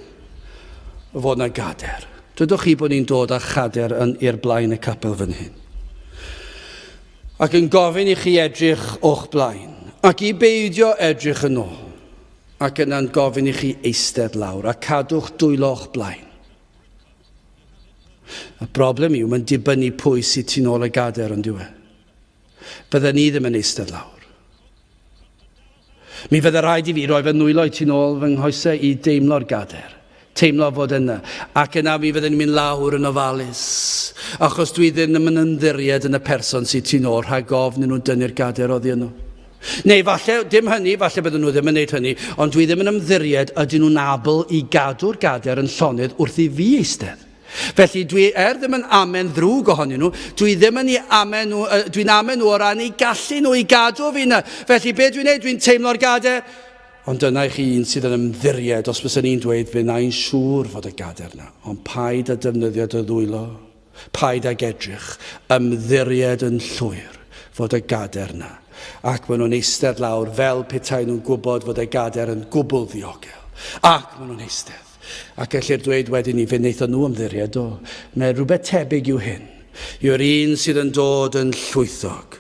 fod na gader. Dydwch chi bod ni'n dod â chader yn i'r blaen y capel fan hyn. Ac yn gofyn i chi edrych o'ch blaen, ac i beidio edrych yn ôl, ac yna'n gofyn i chi eistedd lawr a cadw'ch dwylo o'ch blaen. Y broblem yw, mae'n dibynnu pwy sydd tu nôl y gader, ond yw e? Fydden ni ddim yn eistedd lawr. Mi fydde rhaid i fi roi fy nwylo i tu nôl fy nghoesau i deimlo'r gader, teimlo fod yna. Ac yna mi fydden ni'n mynd lawr yn ofalus, achos dwi ddim yn ymddiried yn y person sydd tu nôl rhag ofn i nhw dynnu'r gader oddi yno. Neu falle, dim hynny, falle bydden nhw ddim yn gwneud hynny, ond dwi ddim yn ymddiried ydyn nhw'n abl i gadw'r gader yn llonydd wrth i fi eistedd. Felly dwi, er ddim yn amen ddrwg ohonyn nhw, dwi ddim yn ei amen nhw, dwi'n amen nhw o ran eu gallu nhw i gadw fi yna. Felly be dwi'n neud? Dwi'n teimlo'r gader. Ond dyna i chi un sydd yn ymddiried, os fysen ni'n dweud, fe wna i'n siŵr fod y gader yna. Ond paid â defnyddio dy ddwylo, paid ag edrych, ymddiried yn llwyr fod y gader yna. Ac maen nhw'n eistedd lawr fel petai nhw'n gwybod fod y gader yn gwbl ddiogel. Ac maen nhw'n eistedd. Ac gellir dweud wedyn i fe wnaethon nhw ymddiried, do. Mae rhywbeth tebyg yw hyn. Yw'r un sydd yn dod yn llwythog.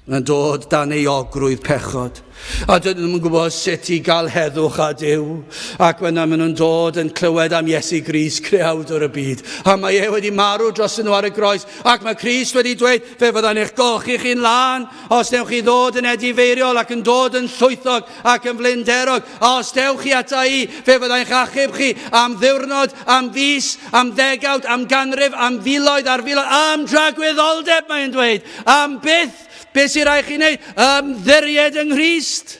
Yn dod dan euogrwydd pechod. A dydyn nhw'n gwybod sut i gael heddwch â Duw. Ac yna maen nhw'n dod yn clywed am Iesu Grist, creawdwr y byd. A mae e wedi marw dros nhw ar y groes. Ac mae Crist wedi dweud, fe fydda'n eich golchi chi'n lân os newch chi ddod yn edifeiriol ac yn dod yn llwythog ac yn flinderog. A os dewch chi ata i, fe fyddai'n achub chi am ddiwrnod, am fis, am ddegawd, am ganrif, am filoedd ar filoedd, am dragwyddoldeb, mae'n dweud, am byth. Be sy'n rhaid chi wneud? Ymddiried yng Nghrist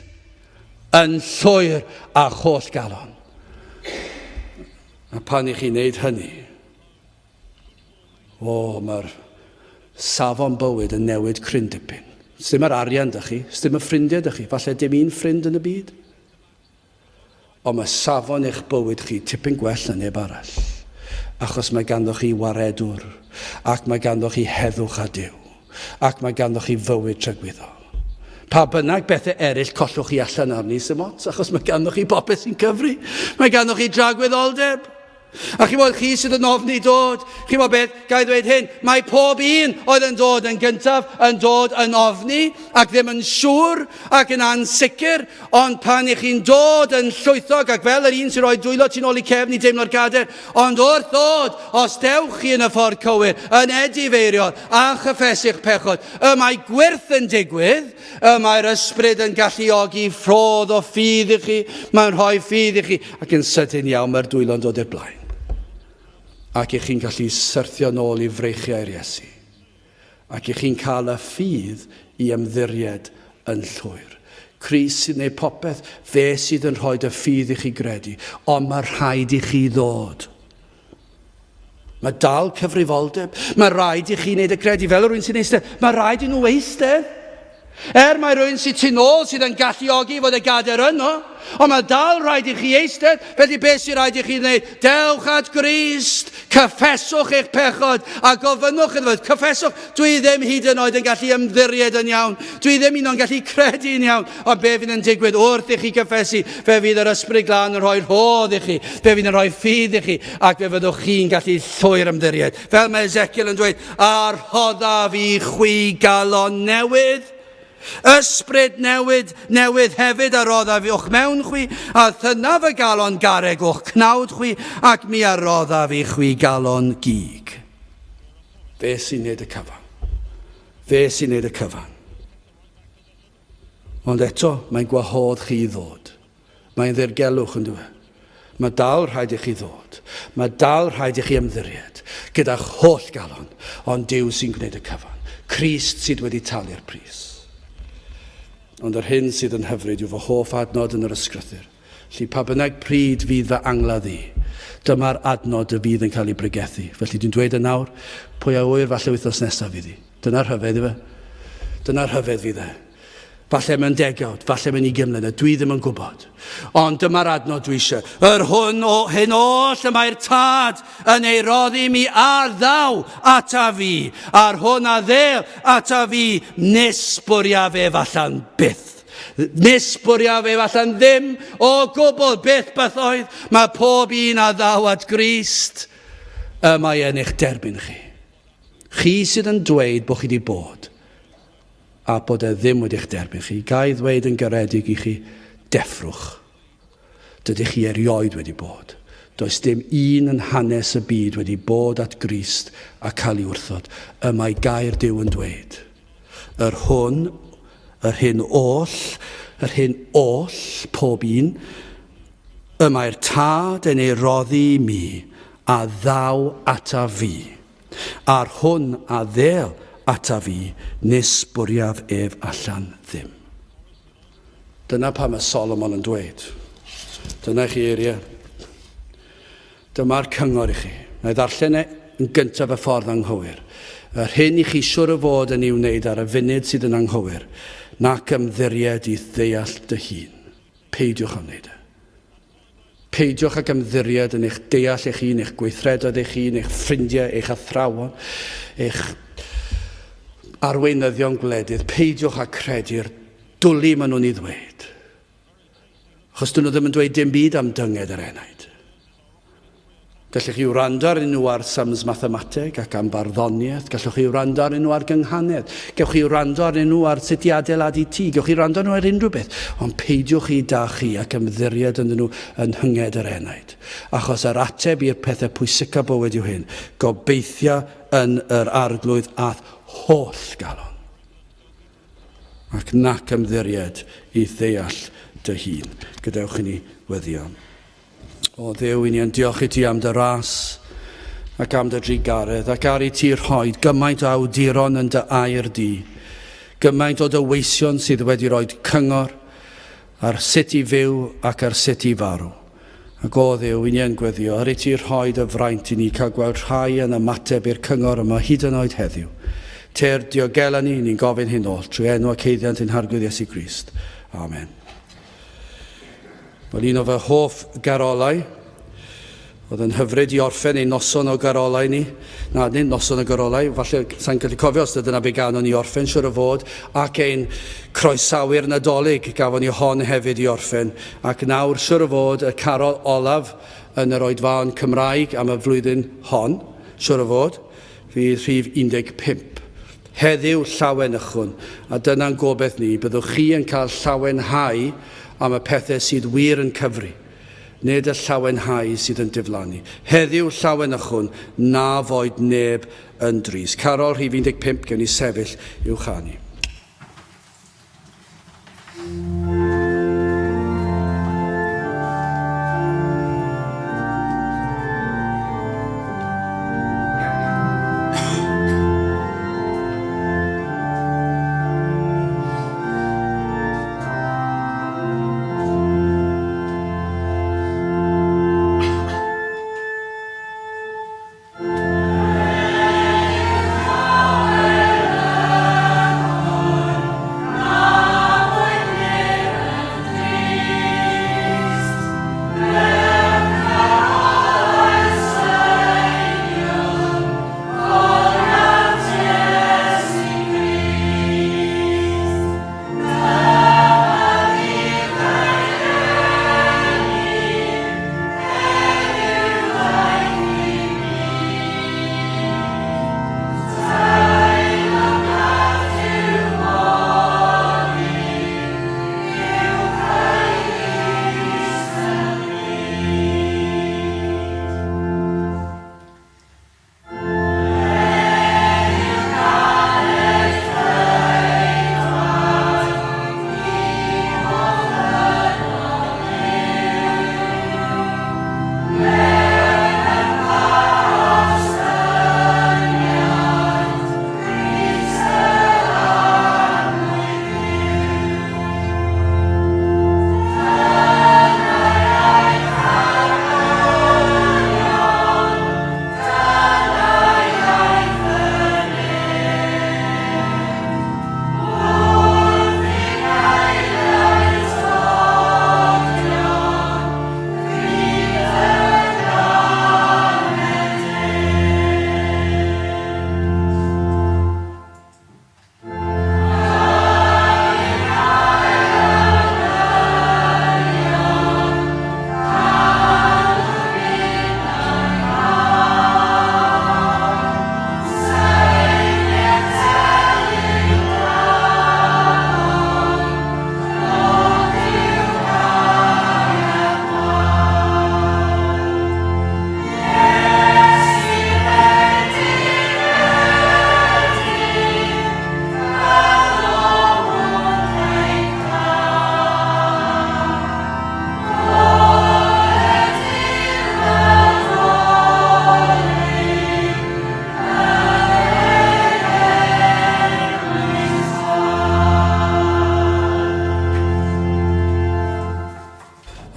yn llwyr a holl galon. A pan i chi'n wneud hynny, o, mae'r safon bywyd yn newid cryn dipyn. Sdim yr arian dych chi, sdim y ffrindiau dych chi, falle dim un ffrind yn y byd. Ond mae safon eich bywyd chi tipyn gwell na neb arall, achos mae ganddo chi waredwr, ac mae ganddo chi heddwch â Duw, ac mae ganddo chi fywyd tragwyddol. Pa bynnag bethau eraill collwch chi allan arni, sy'n ots, achos mae ganddo chi bopeth sy'n cyfri. Mae ganddo chi dragwyddoldeb. A chi'n bod, chi sydd yn ofni dod, chi'n bod beth, ga i ddweud hyn, mae pob un oedd yn dod yn gyntaf yn dod yn ofni ac ddim yn siŵr ac yn ansicr, ond pan i chi'n dod yn llwythog ac fel yr un sy'n rhoi dwylo tu nôl i cefn i deimlo'r gader, ond wrth ddod, os dewch chi yn y ffordd cywir, yn edifeiriol a chyffesu'ch pechod, y mae gwyrth yn digwydd, Y mae'r ysbryd yn galluogi rhodd o ffydd i chi, mae'n rhoi ffydd i chi, ac yn sydyn iawn mae'r dwylo'n dod i'r blaen. Ac i chi'n gallu syrthio nôl i freichiau'r Iesu. Ac i chi'n cael y ffydd i ymddiried yn llwyr. Crist sydd wneud popeth, fe sydd yn rhoi y ffydd i chi gredu, ond mae rhaid i chi ddod. Mae dal cyfrifoldeb. Mae rhaid i chi wneud y credu fel rhywun sy'n eistedd. Mae rhaid i nhw eistedd. Er mae rhywun sy'n tu nôl sydd yn galluogi fod y gader yno, ond mae dal rhaid i chi eistedd, felly beth sy'n rhaid i chi wneud? Dewch at Grist, cyffeswch eich pechod a gofynnwch iddo fo, cyffeswch, dwi ddim hyd yn oed yn gallu ymddiried yn iawn, dwi ddim un o'n gallu credu yn iawn, Ond be fydd yn digwydd wrth i chi gyffesu, fe fydd yr Ysbryd Glân yn rhoi rhodd i chi, fe fydd yn rhoi ffydd i chi, ac fe fyddwch chi'n gallu llwyr ymddiried. Fel mae Ezekiel yn dweud, a rhoddaf i chwi galon newydd, ysbryd newid, newydd hefyd a roddaf o'ch mewn chwi, a thynaf y galon garreg o'ch cnawd chwi, ac mi a roddaf i chwi galon gig. Fe sy'n neud y cyfan. Fe sy'n neud y cyfan. Ond eto, mae'n gwahodd chi i ddod. Mae'n ddirgelwch, yn dyw e? Mae dal rhaid i chi ddod. Mae dal rhaid i chi ymddiried gyda'ch holl galon, ond Duw sy'n gwneud y cyfan. Crist sydd wedi talu'r pris. Ond yr hyn sydd yn hyfryd yw fy hoff adnod yn yr ysgrythur. Felly pa bynnag pryd fydd fy angladd i, dyma'r adnod y fydd yn cael ei bregethu. Felly dwi'n dweud yn nawr, pwy a ŵyr falle wythnos nesaf fydd hi. Dyna'r rhyfedd ife. Dyna'r rhyfedd fydd e. Falle mewn degawd, falle mewn ugain mlynedd, dwi ddim yn gwybod. Ond dyma'r adnod dwi eisiau. Yr hwn o hyn oll y mae'r tad yn ei roddi mi a ddaw ata fi, a'r hwn a ddel ata fi, nes bwriaf ef allan byth. Nis bwriaf ef allan ddim o gwbl byth bythoedd. Mae pob un a ddaw at Grist, y mae yn eich derbyn chi. Chi sydd yn dweud bod chi wedi bod, a bod e ddim wedi'ch derbyn chi. Ga i ddweud yn garedig i chi, deffrwch. Dydych chi erioed wedi bod. Does dim un yn hanes y byd wedi bod at Grist a cael ei wrthod. Y mae gair Duw yn dweud. Yr hwn, yr hyn oll, yr hyn oll, pob un, y mae'r Tad yn ei roddi i mi, a ddaw ata fi, a'r hwn a ddêl ata fi, nis bwriaf ef allan ddim. Dyna pam mae Solomon yn dweud. Dyna i chi eiriau. Dyma'r cyngor i chi. Na i ddarllen e yn gyntaf y ffordd anghywir. Yr hyn i chi siwr o fod yn ei wneud ar y funud sydd yn anghywir, nac ymddiried i'th ddeall dy hun. Peidiwch â wneud e. Peidiwch ag ymddiried yn eich deall eich hun, eich gweithredoedd eich hun, eich ffrindiau, eich athrawon, eich arweinyddion gwledydd. Peidiwch â credu'r dwli maen nhw'n ei ddweud. Achos dyn nhw ddim yn dweud dim byd am dynged yr enaid. Gallwch chi wrando arnyn nhw ar sums mathemateg ac am farddoniaeth, gallwch chi wrando arnyn nhw ar gynghanedd, gewch chi wrando arnyn nhw ar sut i adeiladu tŷ, gewch chi wrando arnyn nhw ar unrhyw beth, ond peidiwch chi da chi ac ymddiried ynddyn nhw yn nhynged yr enaid. Achos yr ateb i'r pethau pwysica bywyd yw hyn, gobeithia yn yr Arglwydd a'th holl galon, ac nac ymddiried i'th ddeall dy hun. Gadewch i ni weddio. O Dduw, i ni yn diolch i ti am dy ras ac am dy drugaredd, ac ar i ti rhoi gymaint o awduron yn dy air di, gymaint o dy weision sydd wedi rhoi cyngor ar sut i fyw ac ar sut i farw. Ac o Dduw, i ni yn gweddio, ar i ti rhoi dy fraint i ni cael gweld rhai yn ymateb i'r cyngor yma hyd yn oed heddiw. Ter diogela ni, ni'n gofyn hyn oll, trwy enw ac haeddiant ein Harglwydd Iesu Grist. Amen. Wel, un o fy hoff garolau, oedd yn hyfryd i orffen ein noson o garolau ni. Na, nid noson o garolau, falle sa'n gallu cofio os dyna be ganon ni orffen, siwr o fod, ac ein croesawu'r Nadolig gafon ni hon hefyd i orffen. Ac nawr, siwr o fod, y carol olaf yn yr oedfaon Cymraeg am y flwyddyn hon, siwr o fod, fydd rhif 15. Heddiw llawenychwn, a dyna'n gobaith ni, byddwch chi yn cael llawenhau am y pethau sydd wir yn cyfri, nid y llawenhau sydd yn diflannu. Heddiw llawenychwn, na foed neb yn drist. Carol rhif 15, gewn ni sefyll i'w chanu.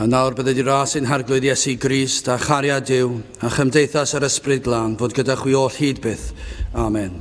A nawr bydded i ras ein Harglwydd Iesu Grist, a chariad Duw, a chymdeithas yr Ysbryd Glân, fod gyda chwi oll hyd byth. Amen.